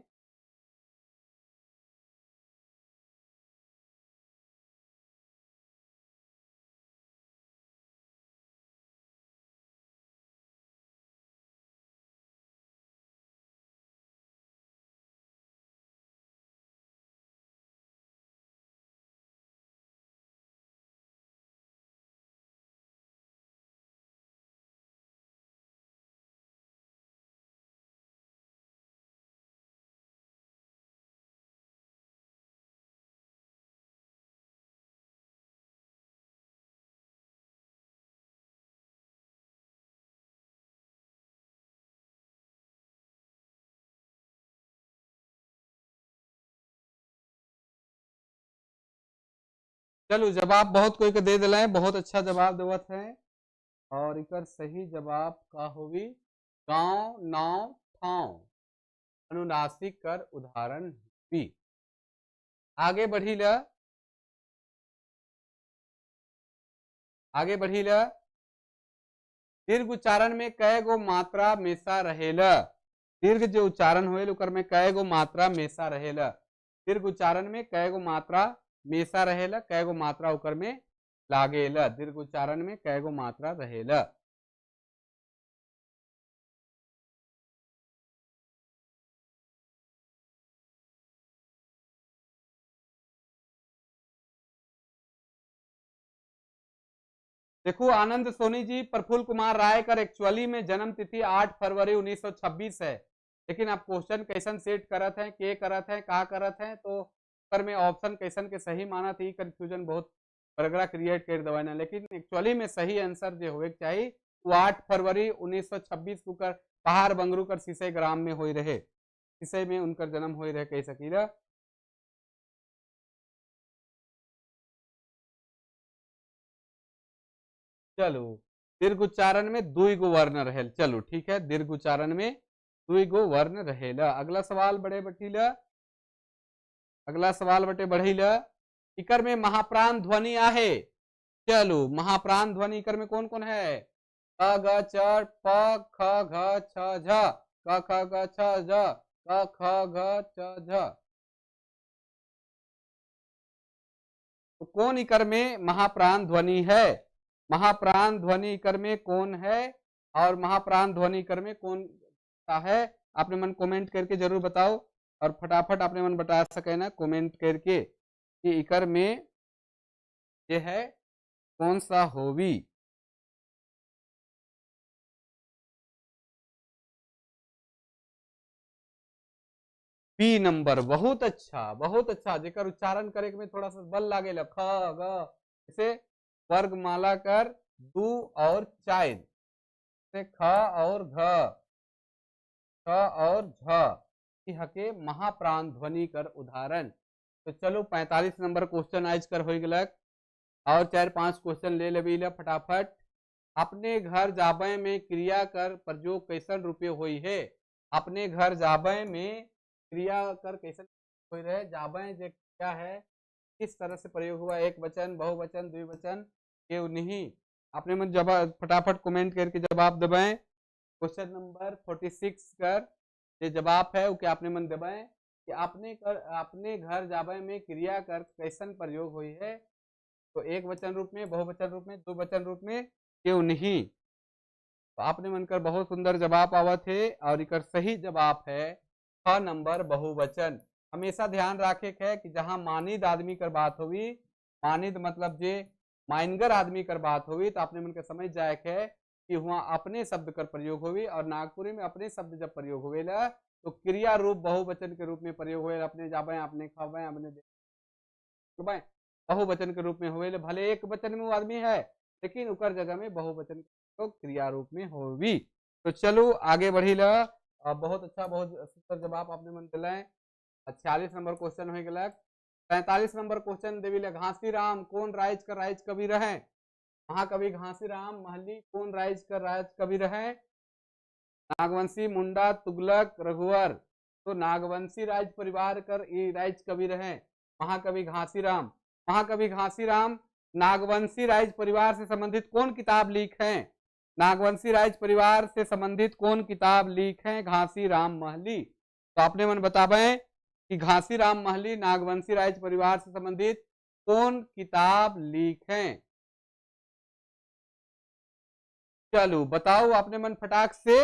चलो जवाब बहुत कोई के दे दिला है, बहुत अच्छा जवाब देवत है। और इकर सही जवाब का होवी गांव नाव ठाव अनुनासिक कर उदाहरण बी। आगे बढ़ीला, आगे बढ़ीला। दीर्घ उच्चारण में कय गो मात्रा मेसा रहेला? दीर्घ जो उच्चारण होएल उकर में कय गो मात्रा मेसा रहेला? दीर्घ उच्चारण में कय गो मात्रा मेसा रहेला? कय गो मात्रा उकर में लागेला? दीर्घ उच्चारण में कय गो मात्रा रहेला? देखो आनंद सोनी जी, प्रफुल्ल कुमार राय कर एक्चुअली में जन्म तिथि 8 फरवरी 1926 है, लेकिन आप क्वेश्चन कैसन सेट करत हैं, के करत हैं, का करत हैं, तो कर में ऑप्शन कैसन के सही माना थी, कंफ्यूजन बहुत बरगरा क्रिएट कर दवा ना, लेकिन एक्चुअली में सही आंसर जो होए के चाहिए वो 8 फरवरी 1926 को कर पहाड़ बंगरू कर सिसई ग्राम में हो रहे, सिसई में उनकर जन्म हो रहे कह सकीला। चलो दीर्घ उच्चारण में दुई गो वर्ण रहेल, चलो ठीक है, दीर्घ उच्चारण में दुई गो वर्ण रहेला। अगला सवाल बड़े बटीला, अगला सवाल बटे बढ़ीला। इकर में महाप्राण ध्वनि आहे। चलो महाप्राण ध्वनि इकर में कौन कौन है? क ग च प ख घ छ झ, क ख ग छ झ, क ख घ च झ। तो कौन इकर में महाप्राण ध्वनि है? महाप्राण ध्वनि इकर में कौन है और महाप्राण ध्वनि इकर में कौन सा है? आपने मन कमेंट करके जरूर बताओ और फटाफट आपने मन बता सके ना कमेंट करके कि इकर में ये है कौन सा होवी। बी नंबर, बहुत अच्छा बहुत अच्छा। जेकर उच्चारण करे में थोड़ा सा बल लागे ख ग, इसे वर्गमाला कर 2 और 4, इसे ख और घ, ख और झ हके महाप्राण ध्वनि कर उदाहरण। तो चलो 45 नंबर क्वेश्चन आज कर हो गलक और 4-5 क्वेश्चन ले लेबी फटाफट। अपने घर जाबे में क्रिया कर प्रयोग कैसन रुपये हुई है? अपने घर जाबे में क्रिया कर कैसन हो रहे? जाबे जो क्या है किस तरह से प्रयोग हुआ? एक वचन, बहुवचन, द्विवचन के नहीं? आपने मन जवाब फटाफट कमेंट करके जवाब दबाएं। क्वेश्चन नंबर 46 कर ये जवाब है वो आपने मन दबाएं कि आपने कर अपने घर जाबे में क्रिया कर कैसन प्रयोग हुई है? तो एक वचन रूप में, बहुवचन रूप में, द्विवचन रूप में क्यों नहीं? तो आपने मन कर बहुत सुंदर जवाब आवत है और इकर सही जवाब है 6 नंबर बहुवचन। हमेशा ध्यान रखे है कि जहाँ मानिद आदमी कर बात हुई, मानिद मतलब जे माइनगर आदमी कर बात हुई, तो आपने मन के समझ जाए है कि वहाँ अपने शब्द कर प्रयोग हुई और नागपुरी में अपने शब्द जब प्रयोग हुए ला तो क्रिया रूप बहुवचन के रूप में प्रयोग हुए। अपने जाबे, अपने खाबे, अपने बहुवचन के रूप में हुए, भले एक वचन में वो आदमी है लेकिन उकर जगह में बहुवचन तो क्रिया रूप में होवी। तो चलो आगे बढ़ी ला। बहुत अच्छा बहुत सुंदर जवाब आपने मन दिलाए। 46 नंबर क्वेश्चन हो गया। 45 नंबर क्वेश्चन देवी ला। घासीराम कौन राज कर राज कवि रहे? महाकवि घासीराम महली कौन राज कर राज कवि रहे? नागवंशी, मुंडा, तुगलक, रघुवर। तो नागवंशी राज परिवार कर ये राज कवि रहे महाकवि घासीराम। महाकवि घासीराम नागवंशी राज परिवार से संबंधित कौन किताब लीक है? नागवंशी राज परिवार से संबंधित कौन किताब लीक है घासीराम महली? तो आपने मन बतावे कि घासीराम महली नागवंशी राज परिवार से संबंधित कौन किताब लीक है? चलो बताओ आपने मन फटाक से।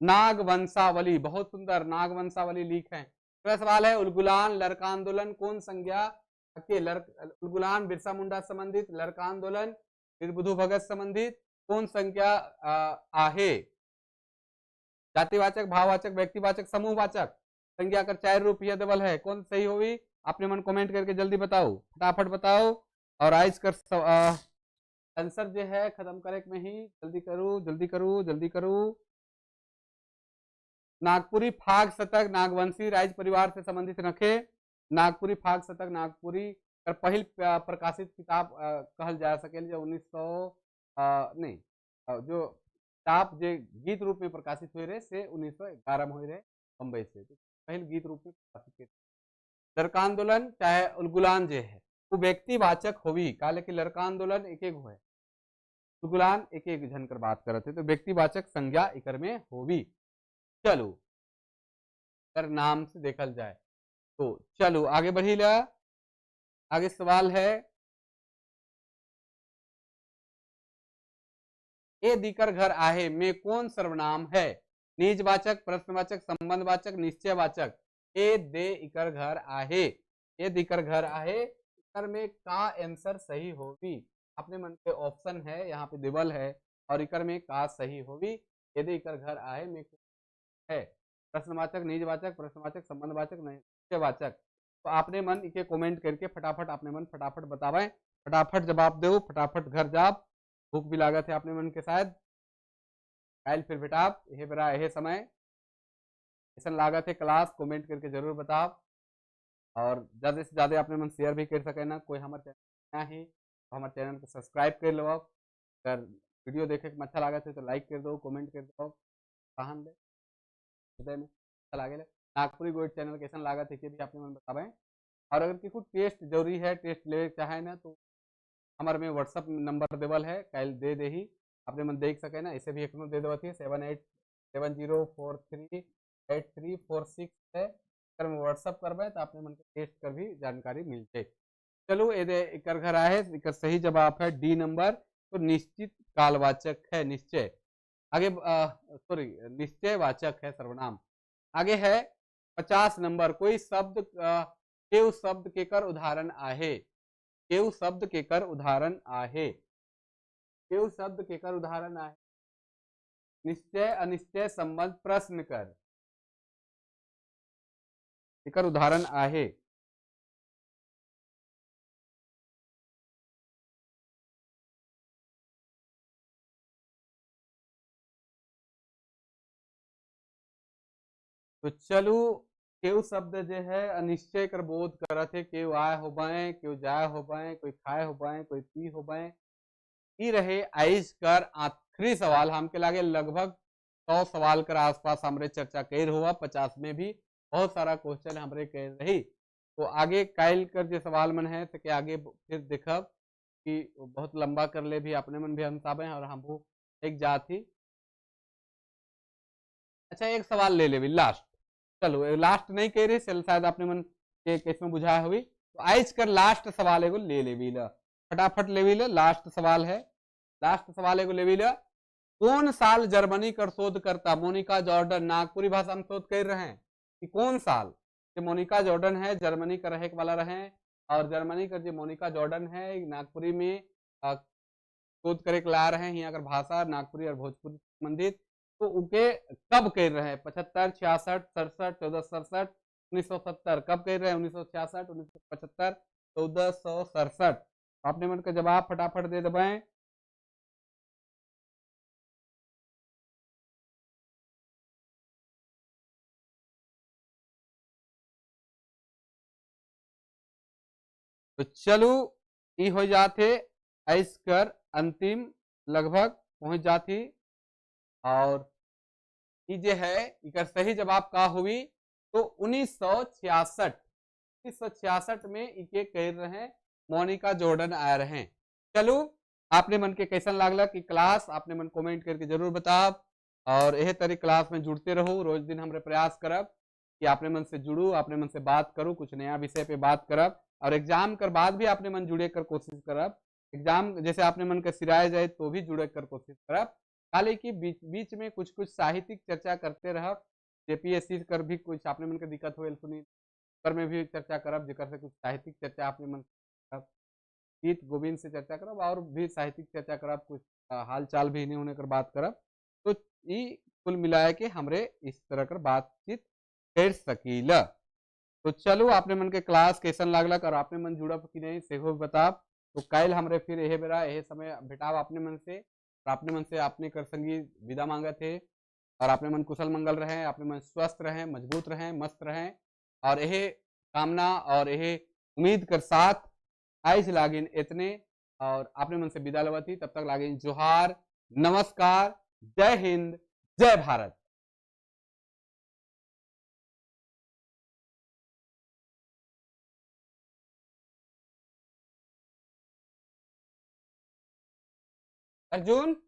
नागवंशावली, बहुत सुंदर, नागवंशावली लीक है। अगला सवाल है उलगुलान लड़का आंदोलन कौन संज्ञा के? उलगुलान बिरसा मुंडा संबंधित, लड़का आंदोलन वीर भगत संबंधित कौन संज्ञा आहे? जातिवाचक, भाववाचक, व्यक्तिवाचक, समूहवाचक संज्ञा कर 4 रूप यह देवल है, कौन सही होगी? आपने मन कमेंट करके जल्दी बताओ, फटाफट बताओ। और आज कर आंसर जो है खत्म करे में ही, जल्दी करो जल्दी करो जल्दी करो। नागपुरी फाग शतक नागवंशी राज परिवार से संबंधित रखे। नागपुरी फाग शतक नागपुरी कर पहिल प्रकाशित किताब कहल जा सके जो 1900 नहीं जो किताब जे गीत रूप में प्रकाशित हुए रहे से 1911 में हुए रहे बम्बई से, तो पहले गीत रूप में प्रकाशित। लड़का आंदोलन चाहे उलगुलान जे है वो व्यक्तिवाचक होवी, काले कि लड़का आंदोलन एक एक हुए, उलगुलान एक एक जन कर बात करते, तो व्यक्तिवाचक संज्ञा इकर में होवी। चलो कर नाम से देखल जाए तो चलो आगे बढ़ी ला। आगे सवाल है ए दिकर घर आहे में कौन सर्वनाम है? निजवाचक, प्रश्नवाचक, संबंधवाचक, निश्चयवाचक। ए दे इकर घर आहे, ए दिकर घर आहे, इकर में का आंसर सही होगी? अपने मन के ऑप्शन है यहाँ पे दिवल है और इकर में का सही होगी? ए दे इकर घर आहे में है प्रश्नवाचक, निजवाचक, प्रश्नवाचक, संबंधवाचक, निश्चयवाचक। तो आपने मन इके कमेंट करके फटाफट आपने मन फटाफट बतावें, फटाफट जवाब दो, फटाफट घर जाब, भूख भी लागत है आपने मन के शायद। काल फिर भेटाब यह बेरा यह समय ऐसा लागत है क्लास, कमेंट करके जरूर बताओ और ज़्यादा से ज़्यादा आपने मन शेयर भी कर सके ना। कोई हमारे चैनल ही तो हमारे चैनल को सब्सक्राइब कर लो, अगर वीडियो देखे के अच्छा लागत है तो लाइक कर दो, कमेंट कर दो, कहन दे हृदय में अच्छा लागे। नागपुरी गोइड चैनल कैसन लागत है कि भी आपने मन बतावें। और अगर किसी को टेस्ट जरूरी है, टेस्ट ले चाहे ना तो हमारे में व्हाट्सअप नंबर देवल है, कल दे दे ही आपने मन देख सके ना, इसे भी एक दे देवत है 7870438346 है। अगर मैं व्हाट्सअप करबे तो आपने मन के टेस्ट कर भी जानकारी मिल जाए। चलो ये इकर घर आए, इकर सही जवाब है डी नंबर, तो निश्चित कालवाचक है, निश्चय। आगे सॉरी निश्चयवाचक है सर्वनाम। आगे है 50 नंबर, कोई शब्द केव शब्द के कर उदाहरण आहे, केव शब्द के कर उदाहरण आहे, केव शब्द के कर उदाहरण आहे? निश्चय, अनिश्चय, संबंध, प्रश्न कर एकर उदाहरण आहे। तो चलो केव शब्द जो है अनिश्चय कर बोध करत है, केव आए हो बाएं, केव जाए हो बाएं, कोई खाए हो बाएं, कोई पी हो बाएं। ई रहे आइज कर आखिरी सवाल, हमके लागे लगभग 100 सवाल कर आसपास हमरे चर्चा कर हुआ, 50 में भी बहुत सारा क्वेश्चन हमरे कर रही। तो आगे कायल कर जो सवाल मन है तो के आगे फिर देखब कि बहुत लंबा कर ले भी अपने मन भी हम हैं और हम वो एक जात ही। अच्छा एक सवाल ले ले भी लास्ट, चलो लास्ट नहीं कह रही शायद आपने मन के कैसे बुझाया हुई, तो आज कर लास्ट सवाल एगो ले ले ला, फटाफट ले ला, लास्ट सवाल है, लास्ट सवाल एगो ले ला। कौन साल जर्मनी कर शोधकर्ता मोनिका जॉर्डन, नागपुरी भाषा में शोध कर रहे हैं कि कौन साल जो मोनिका जॉर्डन है जर्मनी का रहे वाला रहे, और जर्मनी का जो मोनिका जॉर्डन है नागपुरी में शोध करे के ला रहे हैं, यहाँ अगर भाषा नागपुरी और भोजपुरी संबंधित, तो उनके कब कर रहे हैं? 75, 66, 67, 1467, 1970। कब कर रहे हैं? 1966, 1975, 1467। आपने मन का जवाब फटाफट दे दबाएं। तो चलो ई हो जाते ऐस कर अंतिम लगभग पहुंच जाती, और ये जे है इकर सही जवाब का हुई तो 1966, 1966 में इके कह रहे हैं मोनिका जॉर्डन आ रहे हैं। चलो आपने मन के कैसन लागला कि क्लास आपने मन कमेंट करके जरूर बताब, और यह तरह क्लास में जुड़ते रहो। रोज दिन हमरे प्रयास करब कि आपने मन से जुड़ू, आपने मन से बात करूँ, कुछ नया विषय पे बात करब, और एग्जाम कर बाद भी आपने मन जुड़े कर कोशिश करब। एग्जाम जैसे आपने मन का सिराया जाए तो भी जुड़े कर कोशिश करब। हालांकि बीच बीच में कुछ कुछ साहित्यिक चर्चा करते रह, जेपीएससी कर भी कुछ आपने मन के दिक्कत हो सुनी कर में भी चर्चा करब, जेकर से कुछ साहित्यिक चर्चा आपने मन करब, गीत गोविंद से चर्चा करब, और भी साहित्यिक चर्चा करब, कुछ हाल चाल भी नहीं होने कर बात करब। तो ये कुल मिलाए के हमरे इस तरह कर बातचीत कर सकीला। तो चलो आपने मन के क्लास कैसन लागलक और आपने मन जुड़ब कि नहीं सेहो बताब। तो कल हमरे फिर यह बेरा यह समय भेटाब आपने मन से, और आपने मन से आपने कर संगी विदा मांगा थे, और आपने मन कुशल मंगल रहें, आपने मन स्वस्थ रहें, मजबूत रहें, मस्त रहें, और यह कामना और यह उम्मीद कर साथ आइज लागिन इतने। और आपने मन से विदा लेवत ही, तब तक लागे जोहार, नमस्कार, जय हिंद, जय भारत। अर्जुन।